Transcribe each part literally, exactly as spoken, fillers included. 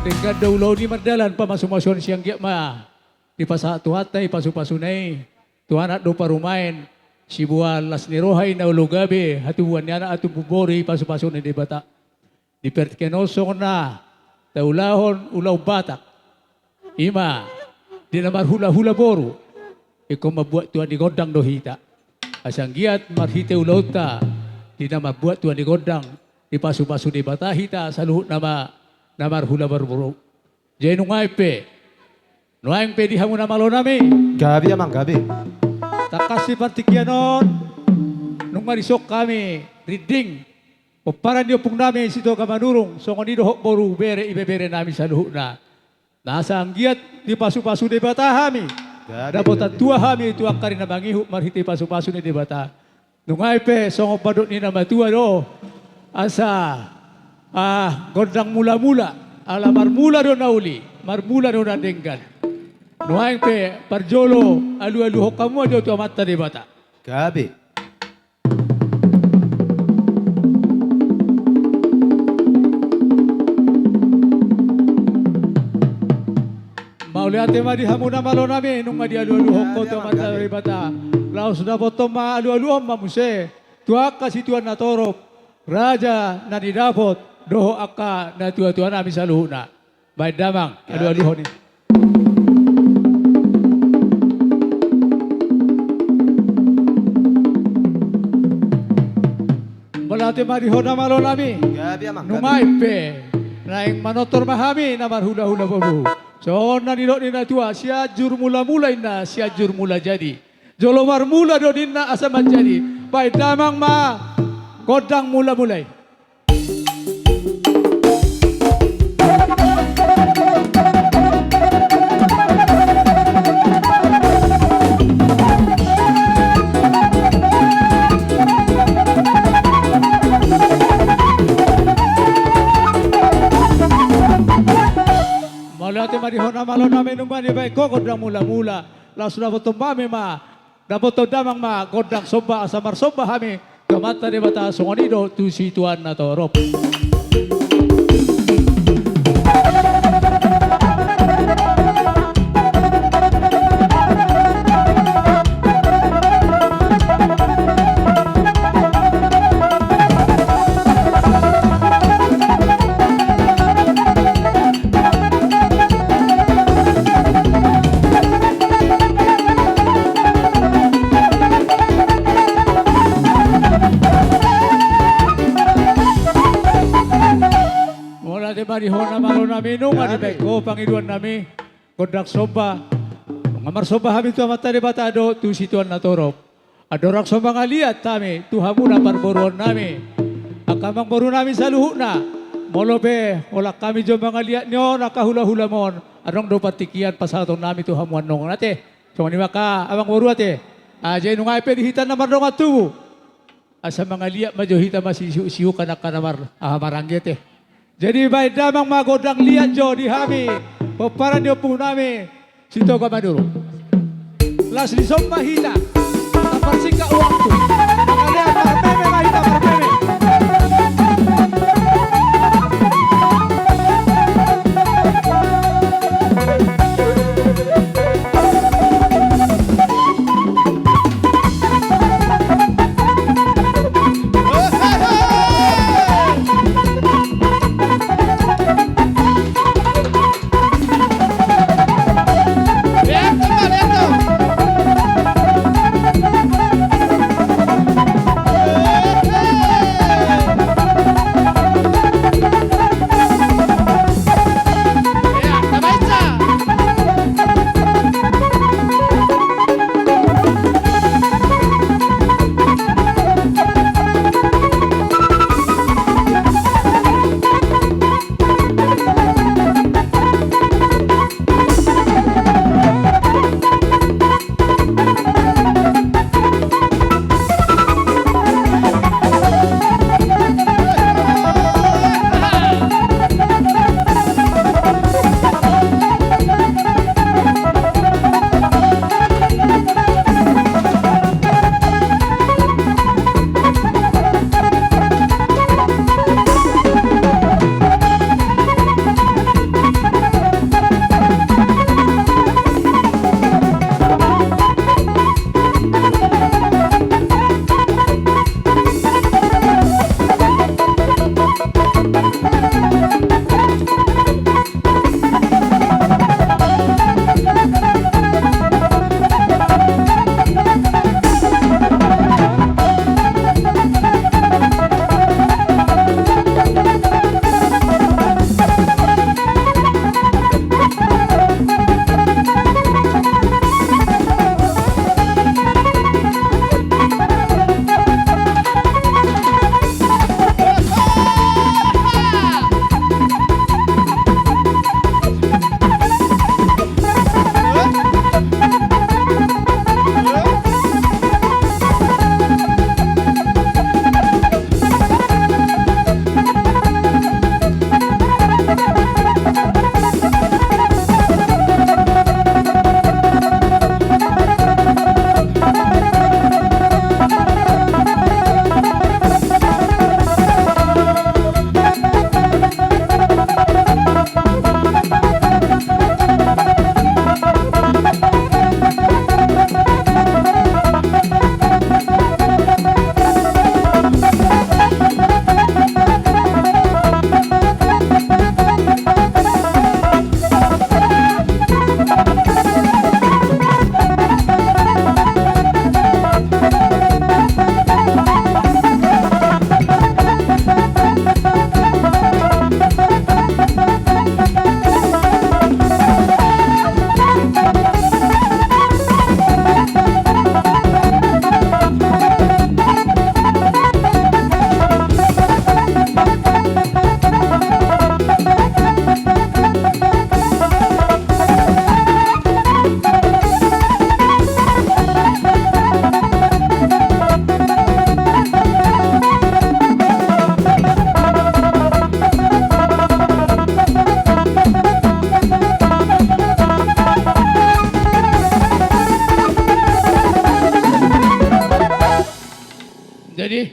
Denggan do ulaon i mardalan, pamasumasuon sian anggiat ma dipasahat Tuhanta i pasupasuna i tu anak dohot parumaen, siboan las ni roha i na olo gabe hatubuan ni anak, hatubuan boru i pasupasuna ni Debata. Di partingkian on songon na taulahon ulaon Batak, i ma di na marhulahula boru, ingkon mambuat tua ni gondang do hita. Asa anggiat marhite ulaonta di na mambuat tua ni gondang, dipasupasu Debata hita saluhutna ma na marhulahula boru. Jadi nunga i pe, nuaeng pe di hamu na malo nami. Gabe amang, gabe. Tangkas di partingkian on, nunga dison hami rinding pomparan ni ompung nami Sitoga Manurung, songon i dohot boru, bere, ibebere nami saluhutna. Na asa anggiat dipasupasu Debata hami. Gabe. Dapotan tua hami tu angka ari na mangihut marhite pasupasu ni Debata. Nunga i pe songon pandok ni na matua do, asa, ah, gondang mulamula, ala marmula do na uli, marmula do na denggan. Nuaeng pe parjolo alualuhon hamu ma jo tu Amanta Debata. Gabe. Mauliate ma di hamu na malo nami, nunga dialualuhon ho tu Amanta Debata. Laos dapothon ma, alualuhon ma muse tu angka situan na torop, raja na nidapot dohot angka natuatua nami saluhutna. Baen damang, alualuhon i. Mauliate ma di ho na malo nami. Gabe amang, gabe. Nunga i pe naeng manortor ma hami na marhulahula boru. Songon na nidok ni natua, Sianjur Mulamula inna Sianjur Mula Jadi. Jolo marmula do ninna asa manjadi. Baen damang ma gondang mulamula i. Mauliate ma di ho na malo nami, nunga dibaen ho gondang mulamula. Laos dapothon hami ma, dapothon damang ma gondang somba asa marsomba hami tu Amanta Debata, songon i do tu situan na torop. Mauliate ma di ho na malo nami, nunga dibaen ho pangidoan nami gondang somba. Nunga marsomba hami tu Amanta Debata do tu situan na torop. Andorang so mangaliat hami tu hamu na parboruon nami, angka amangboru nami saluhutna, molo pe holan hami jo mangaliat ni on angka hulahulam on, adong do partingkian pasahaton nami tu hamu annon ate. Songon i ma angka amangboru ate. Ah, jadi nunga i pe di hita na mardongan tubu, asa mangaliat ma jo hita masisiuksiukan angka na mar-, ah, maranggi ate. Jadi baen damang ma gondang liat jo di hami pomparan ni ompung nami Sitoga Manurung. Laos dison ma hita, taparsingkat waktu. Mangalean marmeme ma hita, marmeme.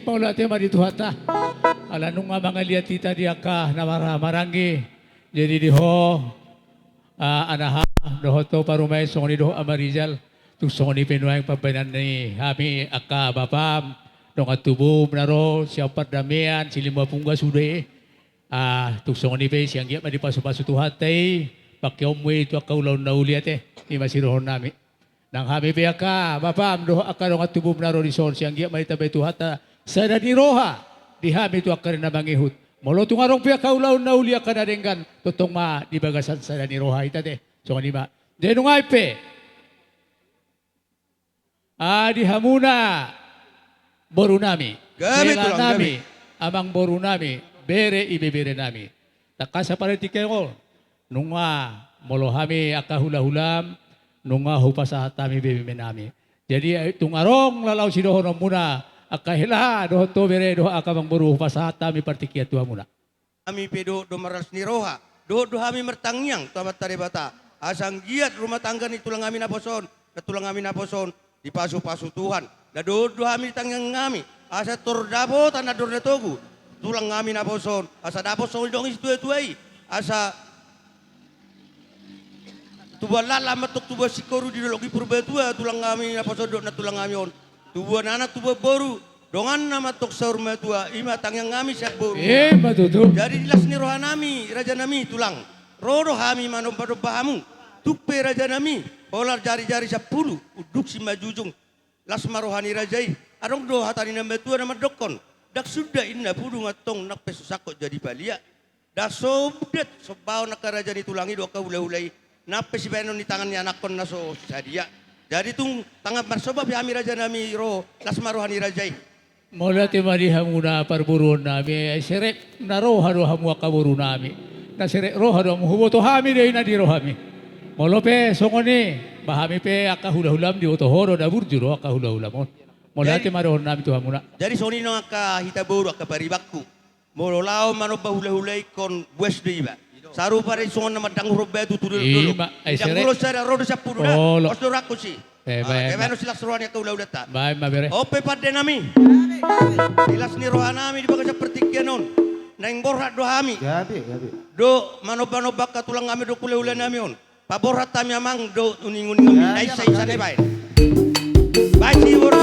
Mauliate ma di Tuhanta. Ala nunga mangaliat hita di angka na marhahamaranggi. Jadi di ho, ah, anaha, dohot ho parumaen songon i dohot Ama Rizal. Tung songon i pe nuaeng pambahenan ni hami angka bapam, dongan tubum na ro sian pardamean, Silima Pungga sude. Ah, tung songon i pe, sian giat ma dipasupasu Tuhanta i, pangkeonmu i tu angka ulaon na uli ate, i ma sidohonon nami. Nang hami pe angka bapam dohot angka dongan tubum na ro dison, sian giat ma ditambai Tuhanta sada ni roha di hami tu angka ari na mangihut. Molo tung adong pe angka ulaon na uli angka na denggan, tongtong ma di bagasan sada ni roha hita ate. Songon i ma. Jadi nunga i pe. Ah, di hamuna boru nami, gabe hela tulang nami, gabe, amangboru nami, bere ibebere nami. Tangkas sapartingkian on, nunga molo hami angka hulahulam, nunga hupasahat hami bebeme nami. Jadi, eh, tung adong laho sidohononmuna, angka hela, dohot ho bere, dohot angka amangboru, hupasahat hami partingkian tu hamuna. Hami pe dohot do marlas ni roha, dohot do hami martangiang tu Amanta Debata, asa anggiat rumah tangga ni tulang hami naposo on, na tulang hami naposo on, dipasupasu Tuhan. Na dohot do hami di tangiang hami, asa tor dapotan andor na togu tulang hami naposo on, asa dapot songon didok ni situatua i, asa tubuan laklak ma antong tubuan singkoru di dolok ni Purbatua tulang hami naposo on dohot na tulang hami on. Tubuan anak, tubuan boru, donganna ma antong saur matua, i ma tangiang hami sian boru. Ima tutu. Jadi di las ni roha nami, raja nami, tulang, ro do hami manombanomba hamu. Tung pe raja nami, holan jarijari sampulu, unduk simanjujung. Las ma roha ni raja i. Adong do hata ni na matua na mandokkon, ndang suda inna pudung antong nang pe so sangkot jadi palia. Ndang so umdet sombaon angka raja ni tulang i dohot angka hulahula i, nang pe sibahenon ni tangan ni anakkon na so sadia. Jadi tung tangan marsomba pe hami raja nami ro, las ma roha ni raja i. Mauliate ma di hamuna parboruon nami, ai serep na roha do hamu angka boru nami. Na serep roha do hamu, huboto hami do i na di rohami. Molo pe songon i, ba hami pe angka hulahulam diboto ho do, na burju do angka hulahulam on. Mauliate ma dohonon nami tu hamuna. Jadi songon i nang angka hita boru, angka paribanku. Molo laho manomba hulahula ingkon buas do iba. Sarupa do i songon na mandanghurhon batu tu dolok. Ima, ai serep. Ndang molo sada, ro do sampulu da. Olo. Pos do rangkusi. Eh, ah, baen ma. Baen ma silas roha ni angka hulahulanta. Baen ma bere. On pe pande nami. Di las ni roha nami di bagasan partingkian on, naeng borhat do hami. Gabe, gabe. Do manombanomba angka tulang nami dohot hulahula nami on. Paborhat hami amang dohot uninguning nami, ya, na ya, insainsa na i baen. Baen si boru.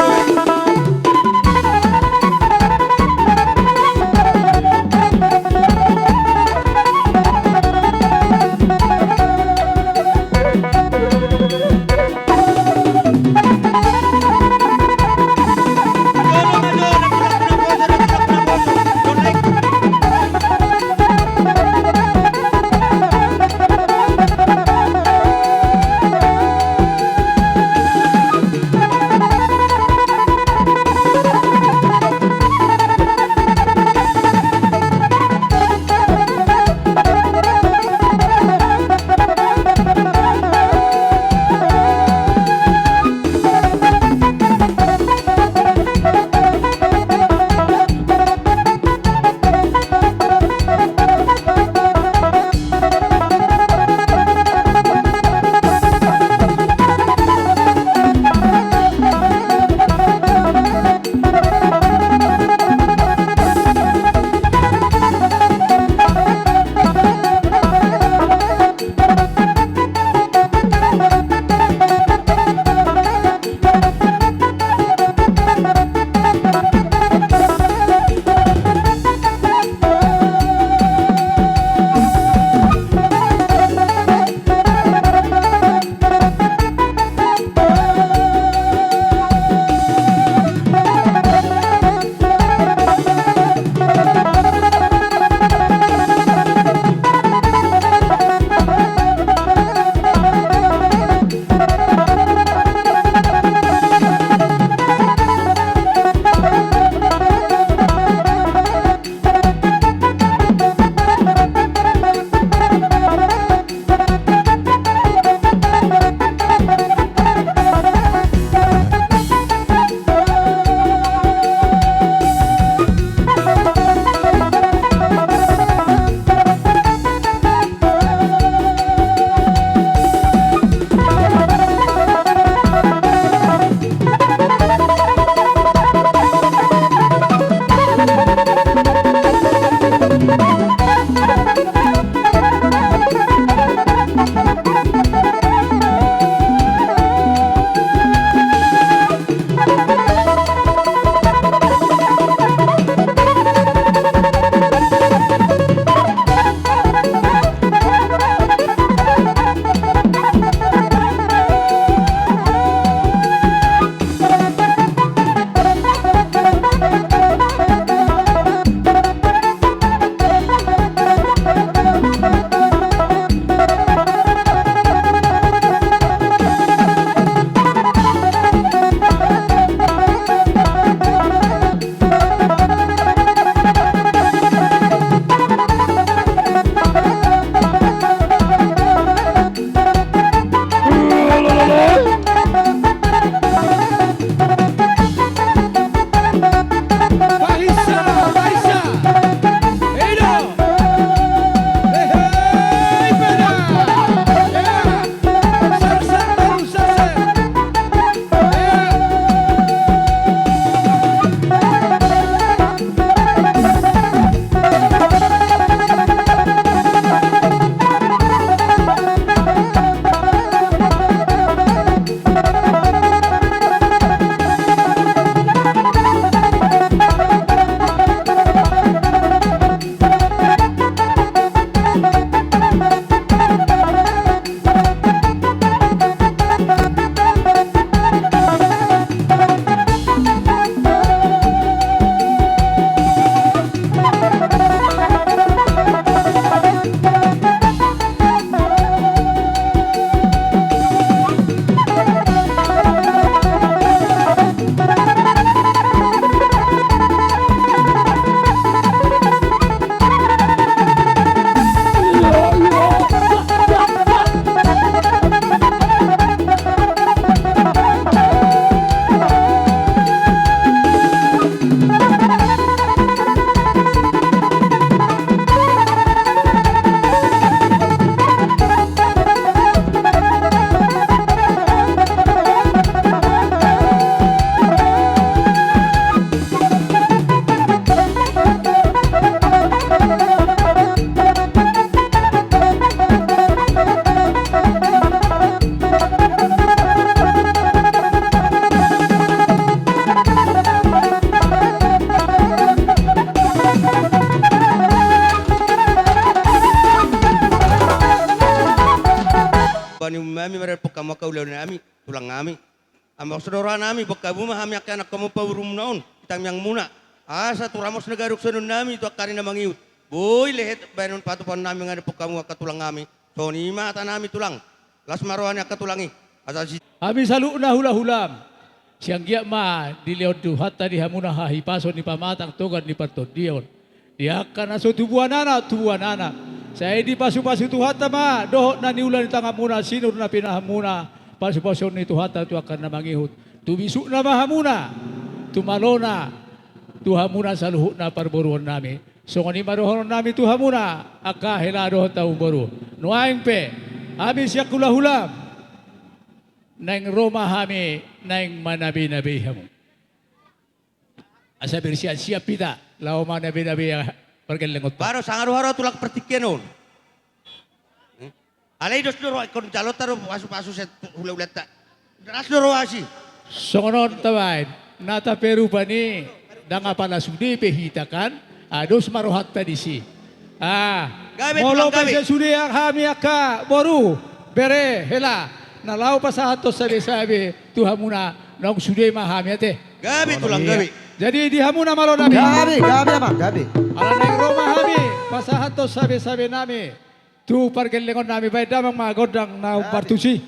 Ni ummami marhite pongkamu angka ulaonnami, tulangnami. Asa boan ni rohanami, pongkamu ma hami angka anakkonmu, paborumuna on, di tangiangmuna. Asa tu ramosna gabe songon nami tu angka ari na mangihut. Boi lehet bahenon patupaonnami nang di pongkamu angka tulangnami. Songon i ma hatanami tulang. Las ma roha ni angka tulang i. Asa si- Hami saluhutna hulahulam. Sai anggiat ma dilehon Tuhanta di hamuna hahipason ni pamatang togar ni partondion. Di angka na so tubuan anak, tubuan anak. Sai dipasupasu Tuhanta ma dohot na niula ni tanganmuna, sinur na pinahanmuna, pasupasuon ni Tuhanta tu angka na mangihut. Tu bisukna ma hamuna, tu malona, tu hamuna saluhutna parboruonnami. Songon i ma dohononnami tu hamuna, angka hela dohot hamu boru. Nuaeng pe, hami sian hulahulam, naeng ro ma hami, naeng manabeinabei hamu. Asa bersiapsiap hita, laho manabeinabei pargellengonta. Baru sanga roha ro tulang partingkian on. Alai dos do roha, ingkon jalonta do pasupasu sian hulahulanta. Las do roha disi. Songon on tabaen, na tape rupani, ndang apala sude pe hita kan, ah, dos ma rohanta disi. Ah, gabe, molo tulang, gabe. Pe sai sude hami angka boru, bere, hela, na laho pasahathon sabesabe tu hamuna, naung sude ma hami ate. Gabe tulang, gabe. Jadi di hamuna ma rohanami. Gabe, gabe, amang, gabe. Ala naeng ro ma hami pasahathon sabesabenami tu pargellengonnami, baen damang ma gondang na umpartusi.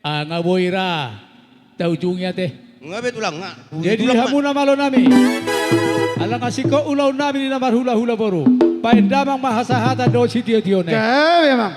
Ah, nga boi ra taujungi ate. Nga be tulang, nga. Jadi tulang, hamuna malo nami. Ala nga singkop ulaon nami di na marhulahula boru. Baen damang ma hasahatan dohot sitiotion. Gabe, Amang.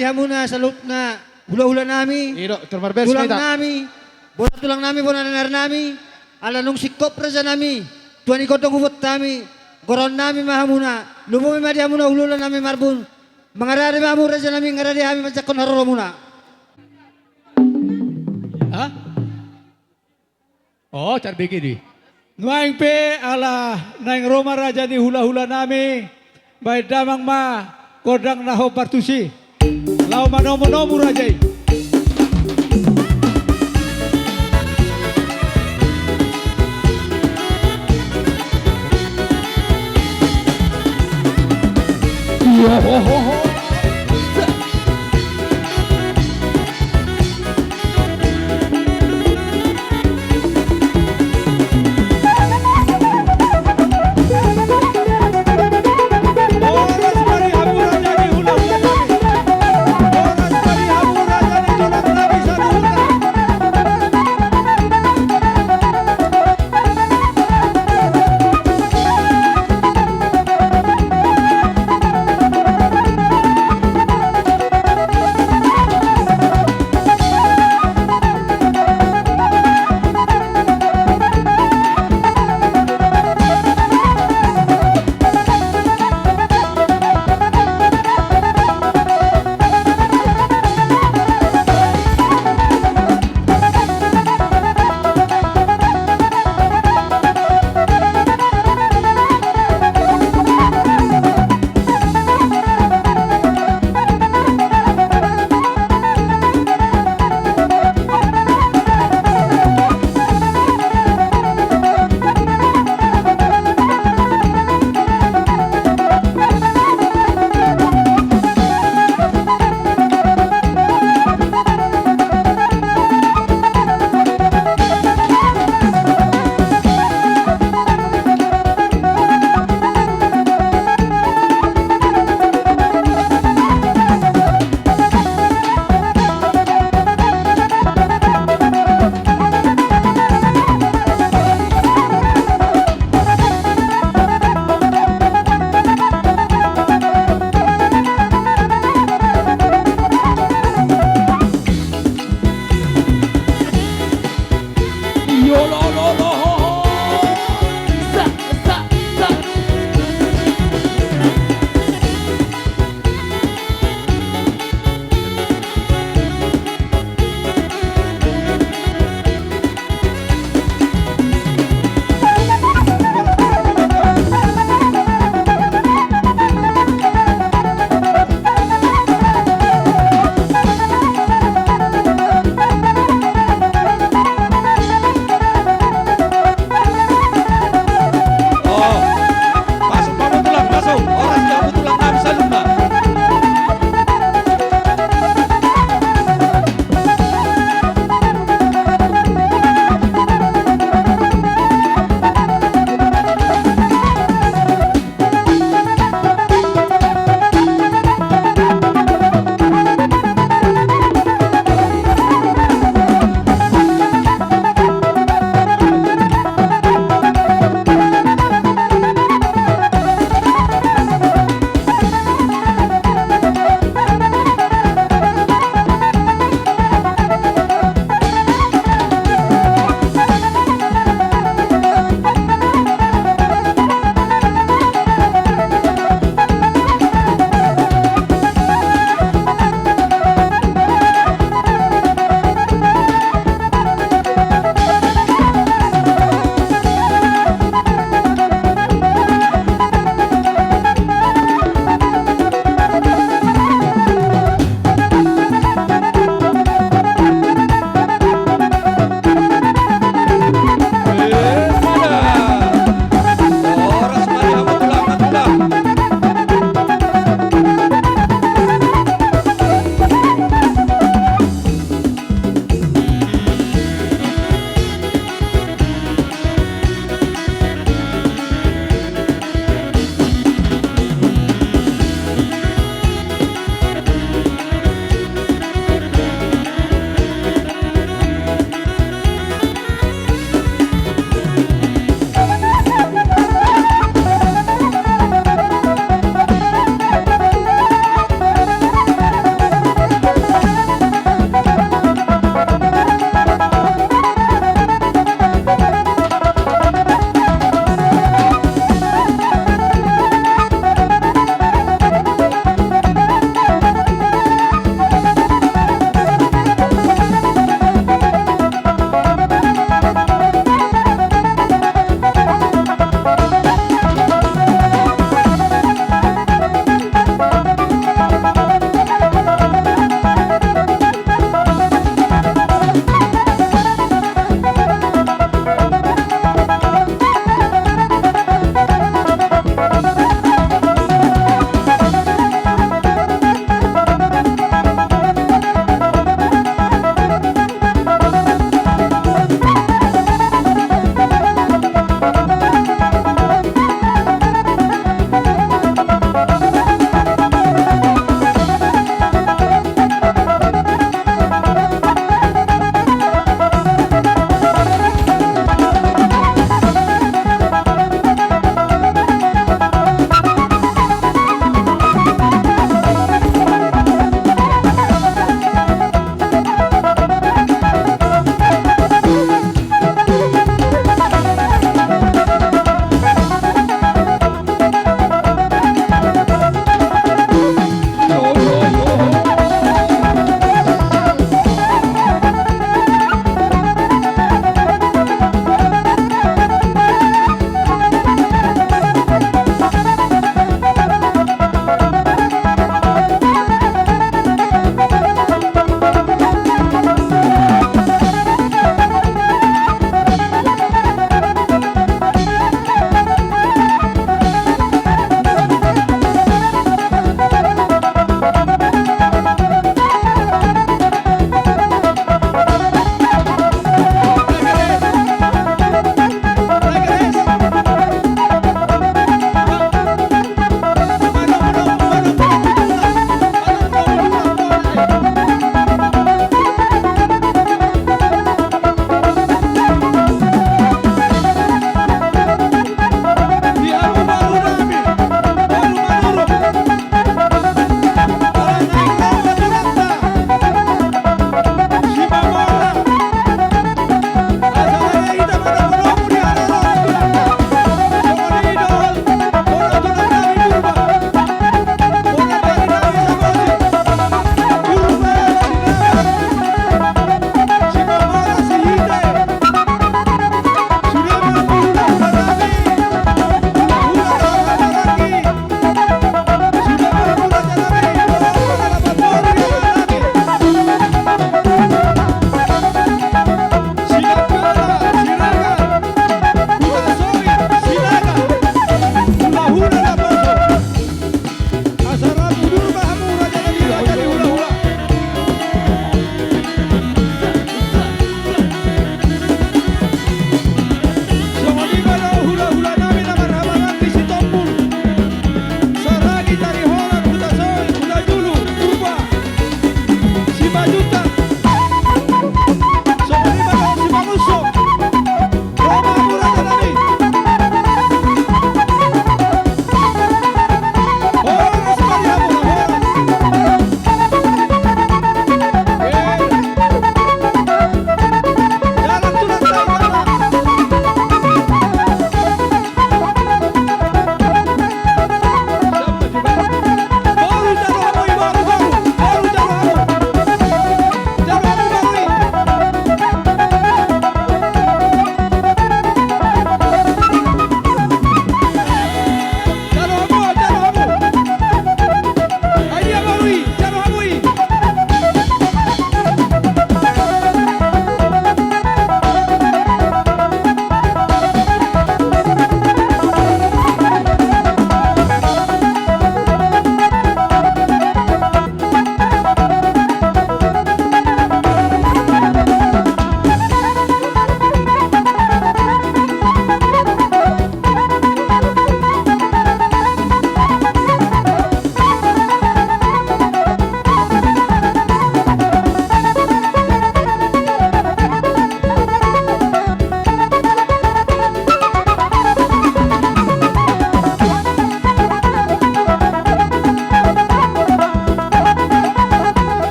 Di hamuna saluhutna hulahula nami, i do, tulang nami, bona tulang nami, bona danar nami, ala nunga singkop raja nami, tua ni gondang huboan hami, goraon nami ma hamuna, lumobi ma di hamuna hulahula nami Marbun, mangarade ma hamu raja nami, mangarade hami manjangkon haroromuna. Hah? Oh, carbege di. Nuaeng pe ala naeng ro ma raja ni hulahula nami, baen damang ma gondang na hombar tusi. Laho manomunomu raja i.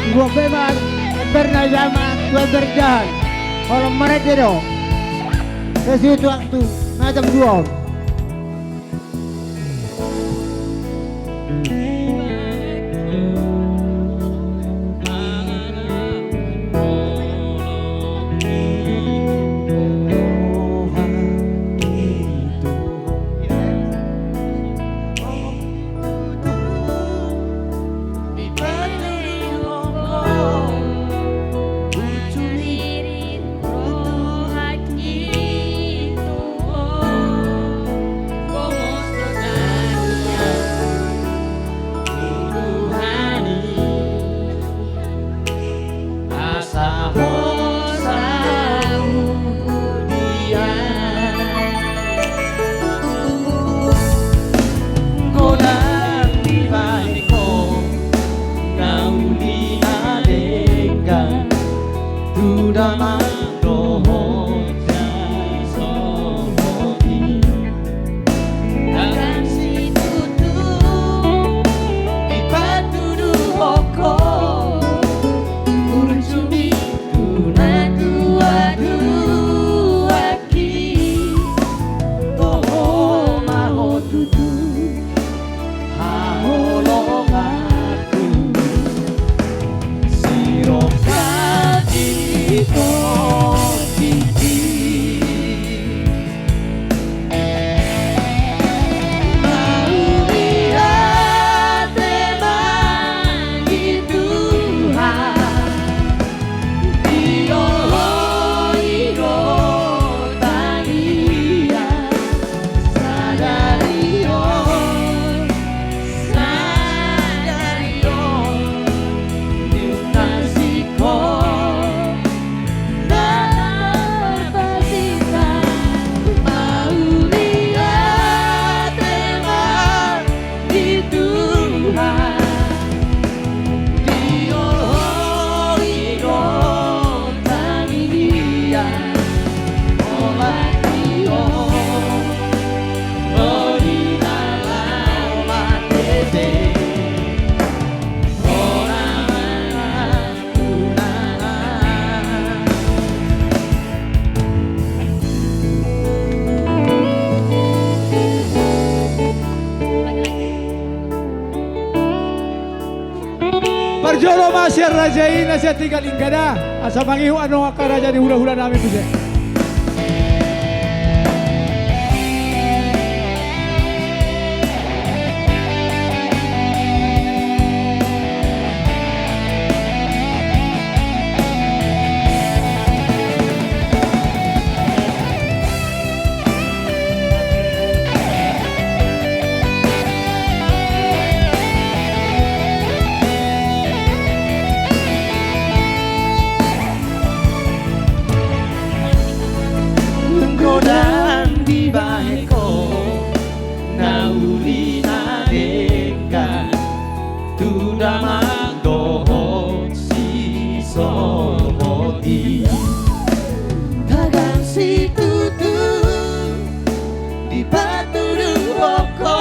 Dua pe ma, ember na jaman, dua ember jahan. Kalau mereka do. Sesi itu waktu, na jam dua on. Godang dibahen ho na uli na denggan tu damang dohot sisohot i. Tagan situtu dipatuduhon ho burju ni tu na tuatua. Toho ma ho tutu haholonganku, sirongkap di tondihi. Mauliate ma di Tuhan. Di ho i do tangiang sadari on, sadari on di na singkop na marpasingkop. Mauliate ma di Tuhan. Di ho i do tangiang, obat ni ho, boi na laho martete, bona mangan. Parjolo ma sian raja i na sian Tiga Lingga da, asa mangihut annon angka raja ni hulahula nami muse. Godang dibahen ho na uli na denggan tu damang dohot sisohot i. Tagan situtu dipatuduhon ho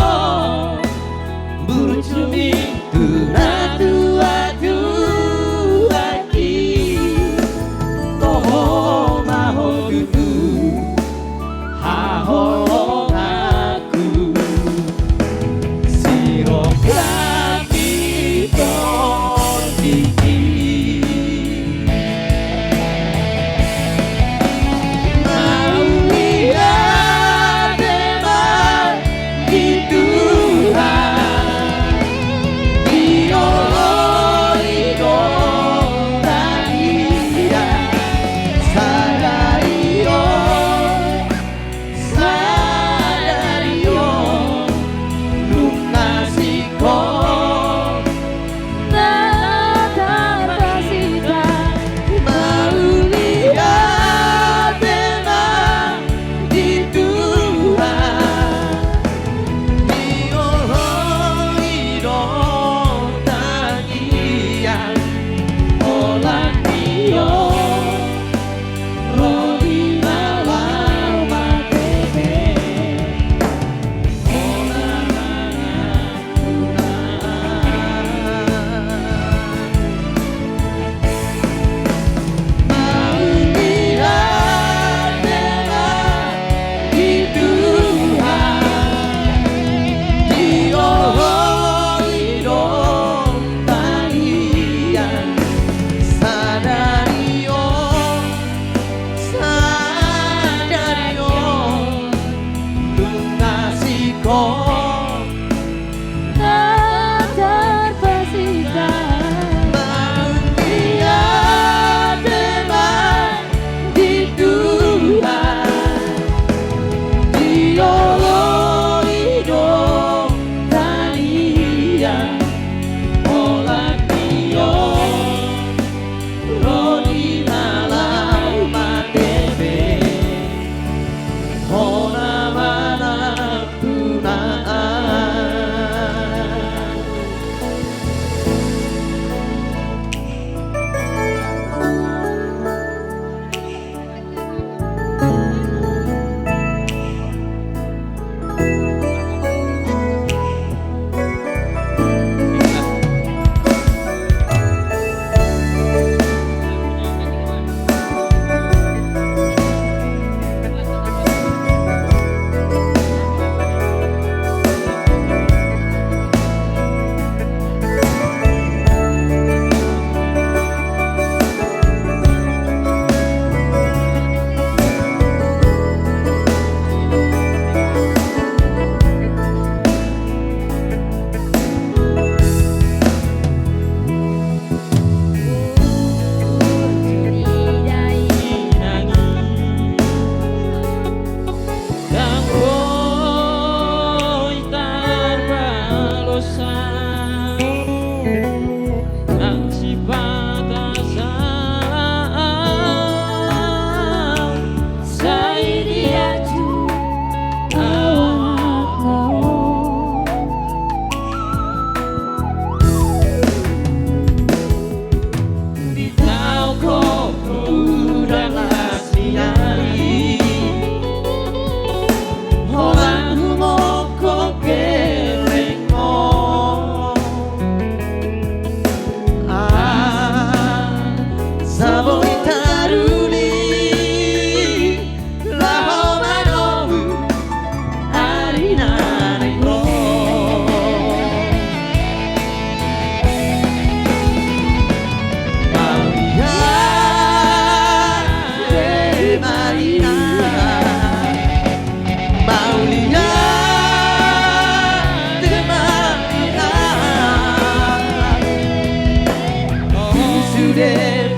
burju ni tu na tuatua i. Toho ma ho tutu haholonganku, sirongkap di tondihi.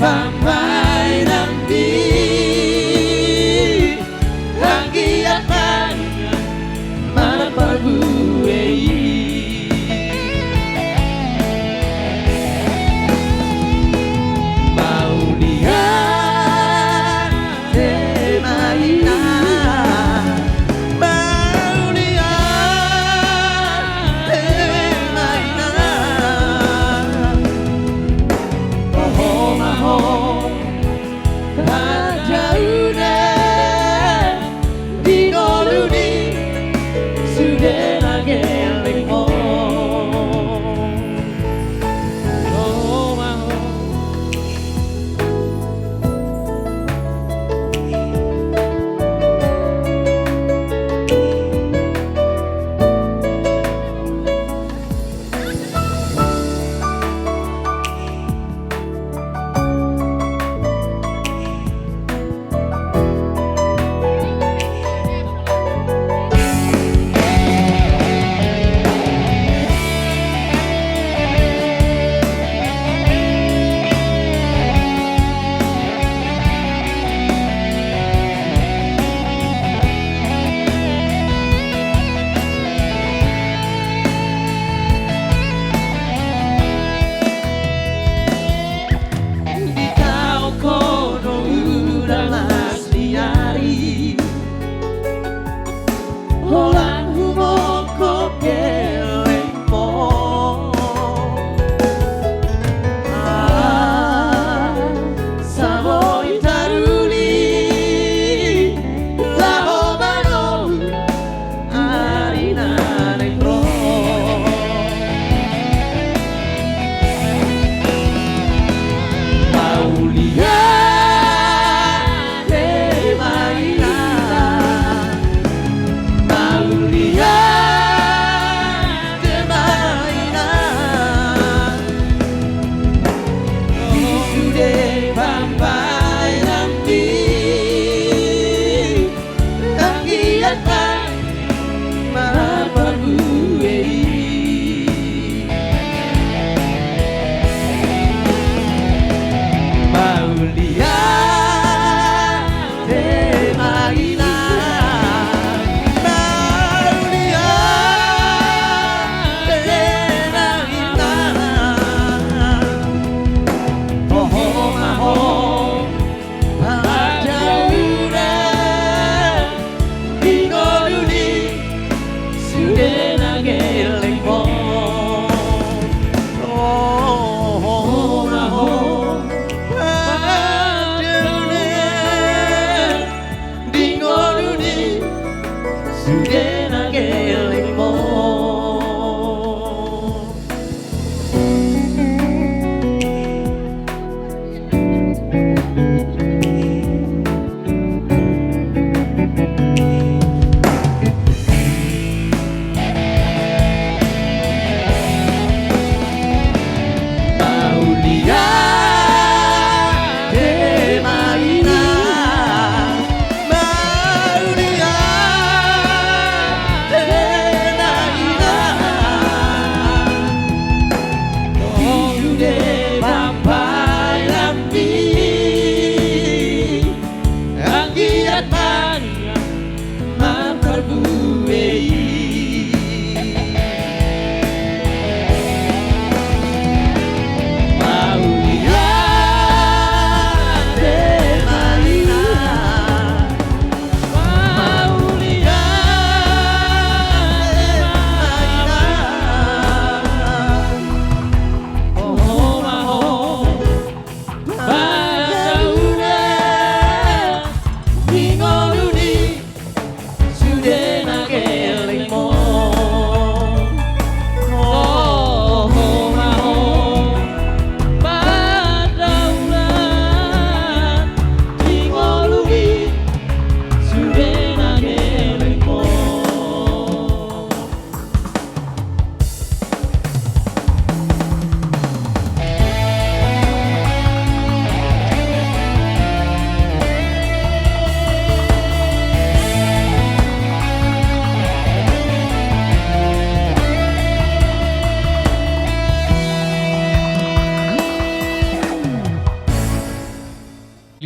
Pamainanmi, anggiat ma manang parbue i. Mauliate ma inna, mauliate ma inna. Ho, ho, ma, ho.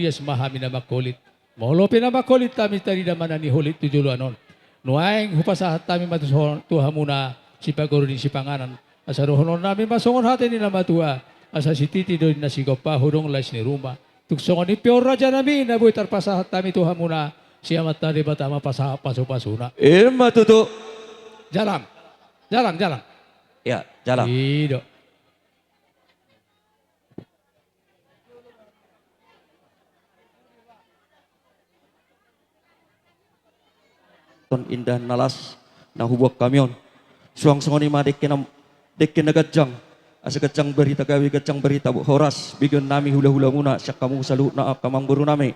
Ias ma hami na mangholit. Molo pe na mangholit hami, tarida ma na niholit tu joloan on. Nuaeng hupasahat hami ma tu so-, tu hamuna sipagoru ni sipanganan. Asa dohonon nami ma songon hata ni na matua. Asa sititi do ninna sigompa, hudong lais ni ruma. Tung songon i pe on raja nami, na boi tarpasahat hami tu hamuna, si Amanta Debata ma pasahat pasupasuna. Ima tutu. Jalang. Jalang, jalang. Ya, jalang. I do. Ton indahan na las na hubuat hami on. Suang songon i ma dengke na, dengke na ganjang. Asa ganjang barita gabe, ganjang barita horas. Begeon nami hulahulamuna, sian hamu saluhutna angka amangboru nami.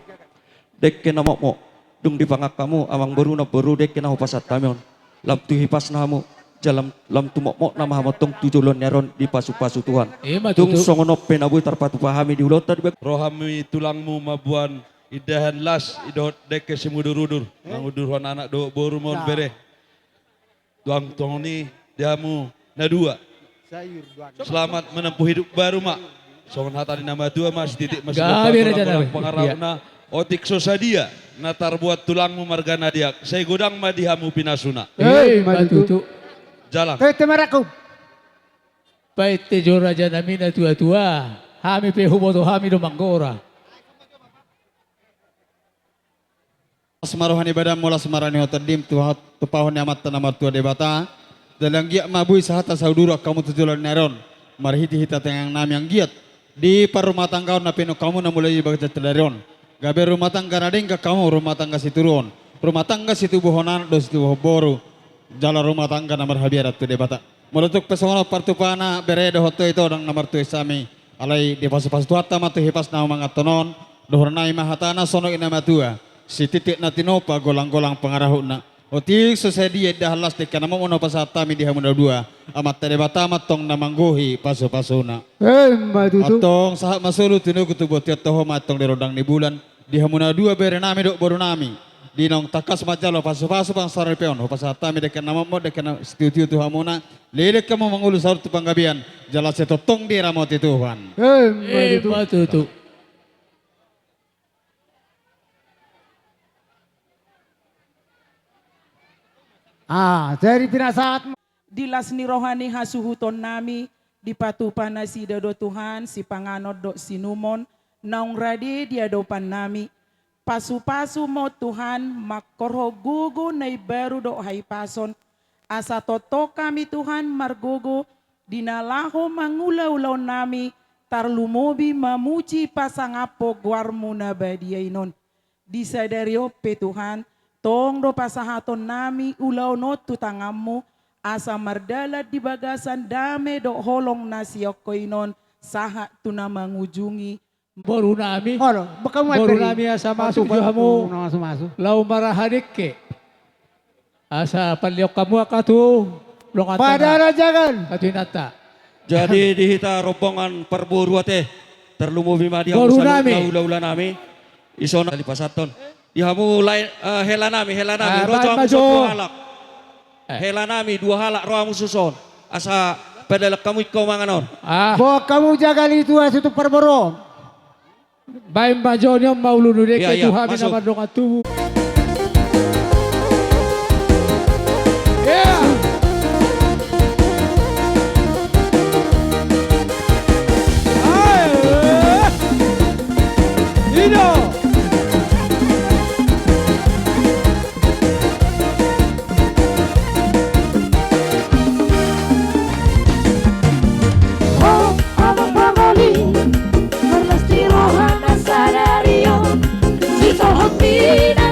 Dengke na mokmok. Dung dipangan hamu amangboru, namboru, dengke na hupasahat hami on. Lam tu hipasna hamu, jala lam tu mokmokna ma hamu antong tu joloan ni ari on dipasupasu Tuhan. Ima tutu. Tung songon on pe na boi tarpatupa hami di ulaonta di bag- Ro hami tulangmu mamboan indahan las, i dohot dengke simudurudur. Eh? Mangudurhon anak dohot boru ma on, nah, bere. Tulang tongtong i di hamu na dua. Selamat menempuh hidup baru ma. Songon hata ni na matua ma, sititi ma sigompa, gabe raja nami. Golang-golang pangarahutna. Iya. Otik so sadia na tarbuat tulangmu marga na diak, sai godang ma di hamu pinasuna. Eh, ima tutu. Jalang. Tete marakup. Painte jo raja nami na tuatua. Hami pe huboto hami do manggora. Las ma roha ni badanmu, las ma roha ni tondim, tu ha-, tupahon ni Amanta na martua Debata. Jala anggiat ma boi sahata sauduru angka hamu tu joloan ni ari on. Marhitehite tangiang nami anggiat di parrumatanggaon na pinungka hamu na mulai di bagasan sadari on, gabe rumah tangga na denggan hamu, rumah tangga situruon, rumah tangga situbuhon anak dohot situbuhon boru. Jala rumah tangga na marhabiaran tu Debata. Molo tung pe songon on partupana, bere dohot ito, ito dang na martua i sami. Alai dipasupasu Tuhanta ma tu hipasna manganhon on. Dohonon nami ma hatana songon i na matua. Sititi na tinopa, golang-golang pangarahutna. Otik so sadia indahan las, dengke na mokmok na hupasahat hami di hamu na dua. Amanta Debata ma antong na manggohi pasupasuna. Eh, ima tutu. Antong sahat ma solu tinogu tu bontean, toho ma antong di rondang ni bulan. Di hamu na dua bere nami dohot boru nami. Di naung tangkas manjalo pasupasu pansaripeon, hupasahat hami dengke na mokmok, dengke na sitio-tio tu hamuna. Leleng hamu mangolu saur tu panggabean, jala sai tongtong diramoti Tuhan. Eh, ima tutu. Ima tutu. Ah, jadi pinasahat ma. Di las ni roha ni hasuhuton nami, dipatupa nasida do Tuhan, sipanganon dohot siinumon, naung rade di adopan nami. Pasupasu ma on Tuhan, mangkorhon gogo na imbaru dohot hahipason, asa tongtong hami Tuhan margogo, di na laho mangula ulaon nami, tarlumobi mamuji pasangaphon goarmu na badia i non. Di sadari on pe Tuhan, tong do pasahaton nami ulaon on tu tanganmu, asa mardalan di bagasan dame dohot holong na sian ho i non, sahat tu na mangujungi. Boru nami. Olo, boru nami, asa masuk jo hamu. Laho marhaha dengke. Asa pallehon hamu angka tu dongan, padalan jagal. Angka tu inanta. Jadi di hita rombongan parboru ate, tarlumobi ma di hamu saluhutna hulahula nami. Dison na dipasahathon. Di hamu lae, eh, hela nami, hela nami. Eh, ro jo hamu jo. Dua halak. Eh. Hela nami, dua halak, ro hamu suson. Asa padalan hamu ingkau mangan on. Ah. Boan hamu jagal i tu hasuhuton parboru on. Baen ma jo, ni on ma ulu ni dengke. Iya, iya, tu hami na mardongan tubu. Iya. Ae. I do. Ho amang pangoli, marlas ni roha na sadari on, sisongon i na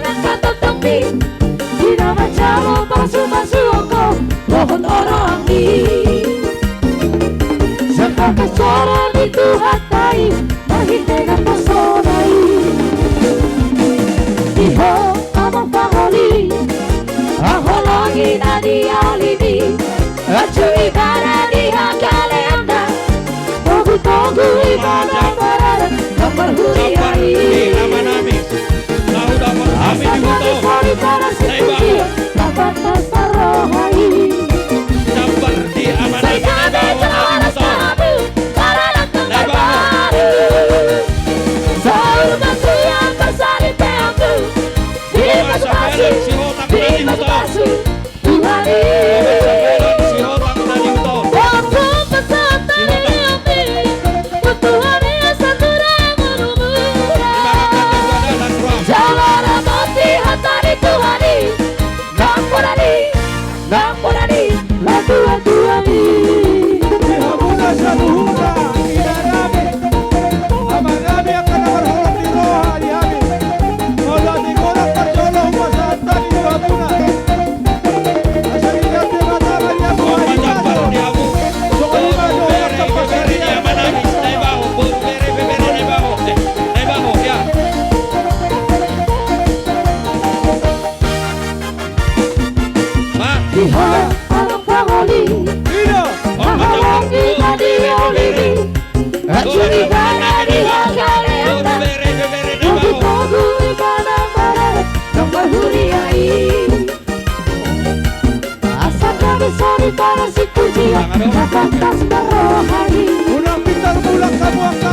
Unang pintar mulak hamu angka.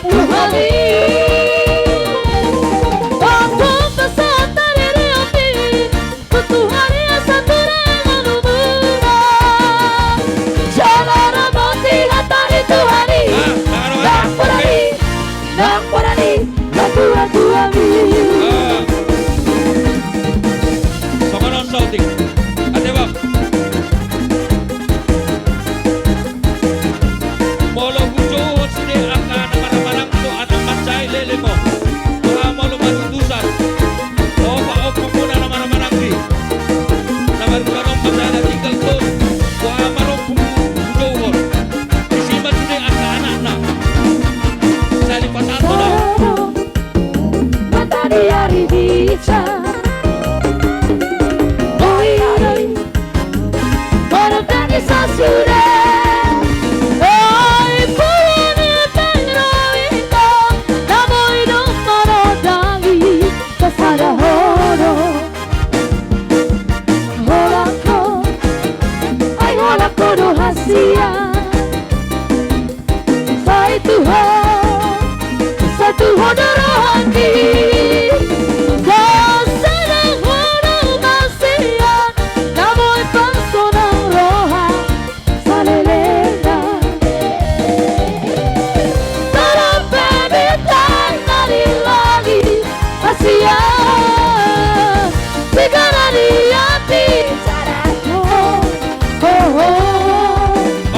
Tuhan i, jala ramoti hata ni Tuhan i. Nang poda ni, nang poda ni natuatua i. Ah. Songon on sotik. Ate bang. Molo hujouhon sude angka na marhahamaranggi tu anak mansai, leleng ma. Boha molo matutusan. Opa, opa muna na marhahamaranggi. Na marhula on mansai na tinggal tolu. Boha ma ro hujouhon. Disi ma sude angka anakna. Sali pasahat ma. Mata di ari bisa. Oi, oi. Maro tangis sasude. Oi, pulani tangis rohita. Na boi do maro dali kasada horo. Holan ho. Ai holan ho do hasian. Sai tu ho, sai tu ho do rohangki. Sai sada ho do hasian, na boi pasonang roha salelengna. Tarape bintang na di langit, hasian, tinggal di api. Ho, ho, ho.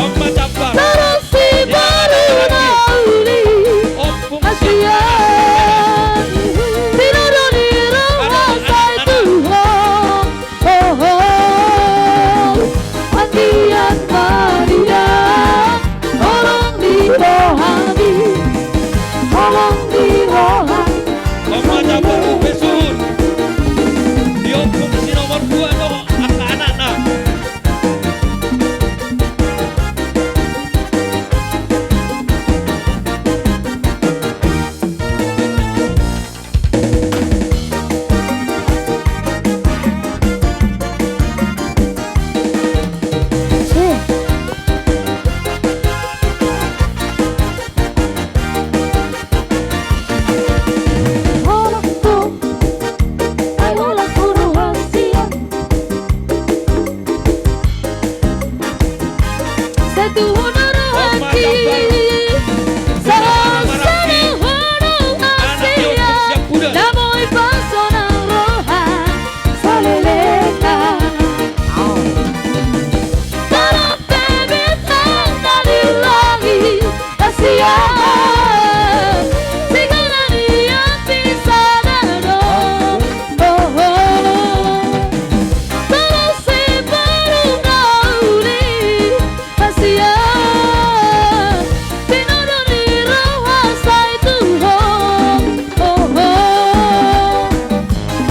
Om ma jambar. Tarasi baru na uli. Om fungsi. Hasian. Tinodo ni roha sai tu ho. Ho, ho. Anggiat ma nian. Holong di rohami. Holong di roha. Om ma jambar upe suhut. Di om fungsi nomor dua do angka anakna.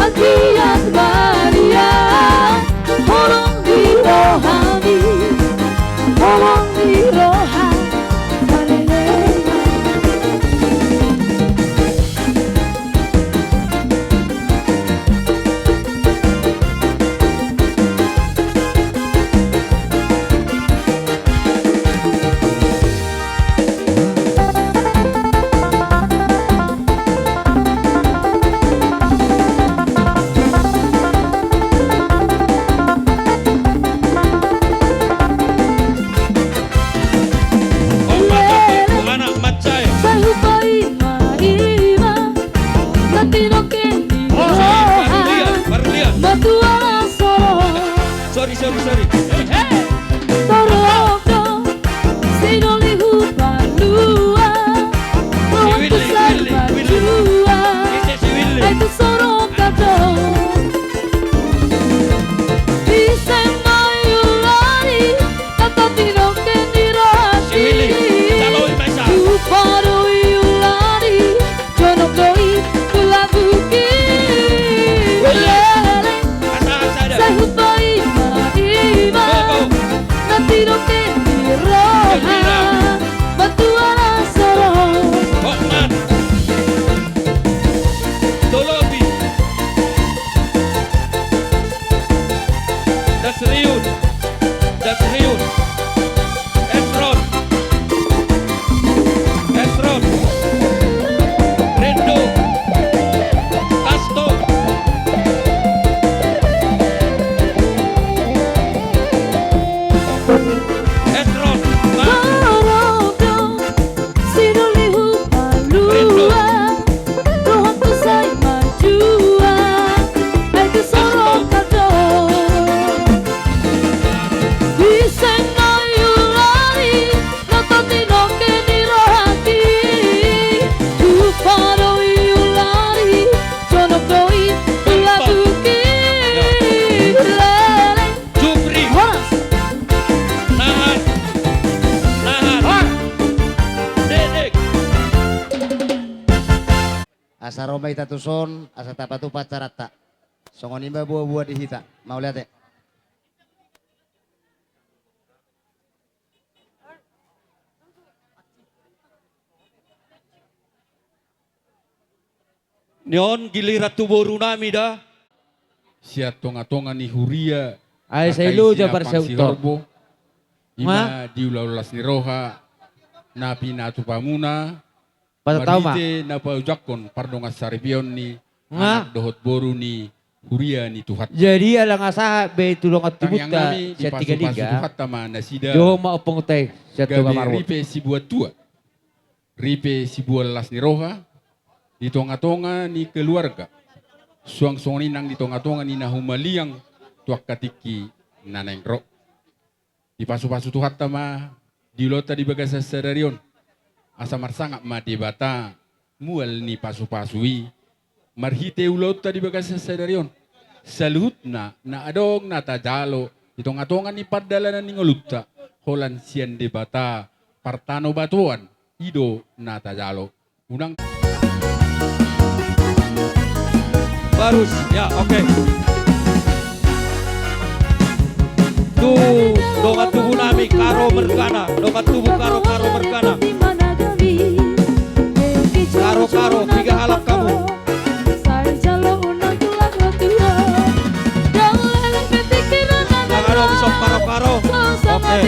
Anggiat ma nian, holong di rohami, holong di roha salelengna. Sai hupaima-ima, na tinoke ni roha, matua na solo. Sorry, sorry, sorry. Torop do sinoli hupalua, rohangku sai matua, ai tu sorong do. Ise ma iulani, na tinoke ni rohangki. Tupa do iulani, jonok do i tu lambungki. Leleng, sai hupaima-ima, Triun, Dasriun, Esron, Esron, Rendo, Kasto, Esron, Ma. Sidoli hupalua, rohangku sai manjua, ai tu soro kado. Ise nai ulari, na toti noke ni rohangki, hupa do i ulari, jonok do i tu laguki. Leleng. Jupri. Horas. Nahan. Nahan. Dedek. Asa ro ma hita tuson, asa tapatupa acaranta. Songon i ma boa-boa di hita. Mauliate. Ni on giliran tu boru nami da. Sian tonga-tonga ni huria. Ai sai lo jabar sian utor. Horbo. Ima diula-ula las ni roha. Na pinatupa muna. Patatau ma. Marhite na paujangkon pardongan saripeon ni. Nga. Anak dohot boru ni huria ni Tuhan. Jadi ala nga sahat be tu dongan tubunta sian Tiga Liga. Tuhanta ma nasida. Dohot ma ompung tai sian Toga Marwon. Ripe sibuat tua. Ripe sibuat las ni roha, di tonga-tonga ni keluarga, suang songon i nang di tonga-tonga ni na humaliang tu angka tingki na naeng ro. Dipasu-pasu Tuhanta ma di ulaonta di bagasan sadari on, asa marsangap ma Debata mual ni pasu-pasu i, marhite ulaonta di bagasan sadari on, saluhutna na adong na tajalo di tonga-tonga ni pardalanan ni ngolunta, holan sian Debata partanobatoan i do na tajalo. Unang Barus, ya, oke. Tu dongan tubu nami Karo mergana, dongan tubu Karo, Karo mergana. Karo, Karo, piga halak hamu? Nang adong dison Karo, Karo. Oke.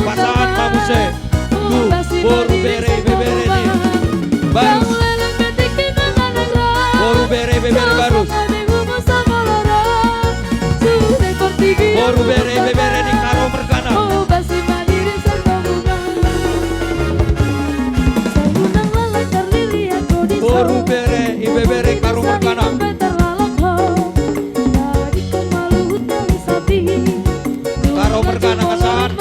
Pasahat ma muse tu boru, bere, ibebere ni Barus. Boru, bere, ibebere Barus. Boru, bere, ibebere ni Karo mergana. Boru, bere, ibebere Karo mergana. Karo mergana pasahat.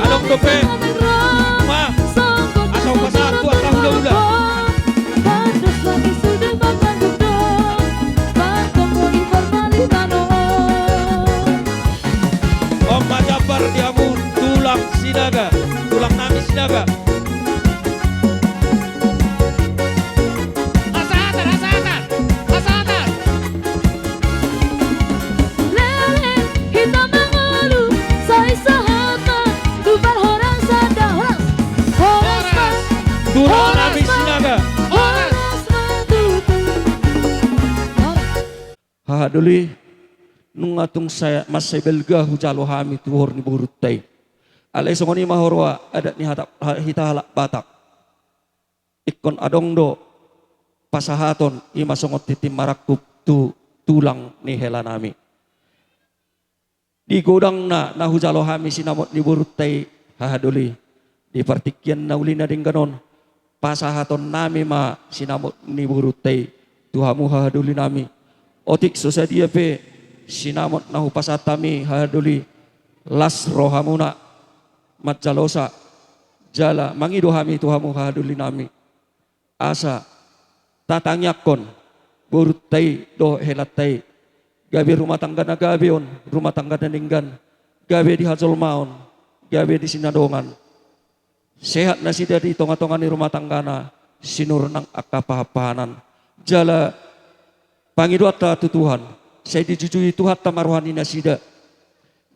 Adong dope. Ma. Asa hupasahat tu angka hula-hula. On ma jambar di hamu tulang Sinaga, tulang nami Sinaga. Hasahatan, hasahatan, hasahatan. Lele, hita mangolu, sai sahatna, tu parhorasan da, horas. Horas. Horas. Tulang nami Sinaga. Horas. Horas ma tutu. Horas. Haha doli, nunga tung sai mansai balga hujalo hami tu uhur ni borunta i. Alai songon i ma huroha adat ni hata, ha, hita halak Batak. Ingkon adong do pasahaton, i ma songon tintin marangkup tu tulang ni hela nami. Di godangna na hujalo hami sinamot ni borunta i, haha doli, di partingkian na uli na denggan on, pasahaton nami ma sinamot ni borunta i tu hamu, haha doli nami. Otik so sadia pe sinamot na hupasahat hami, haha doli, las rohamuna manjalosa jala mangido hami tu hamu, haha doli nami, asa tatangiangkon borunta i dohot helanta i, gabe rumah tangga na gabe on, rumah tangga na denggan, gabe di hajolmaon, gabe di sinadongan. Sehat nasida di tonga-tonga ni rumah tanggana, sinur nang angka pahan-pahanan. Jala pangidoanta tu Tuhan, sai dijujui Tuhanta ma roha ni nasida,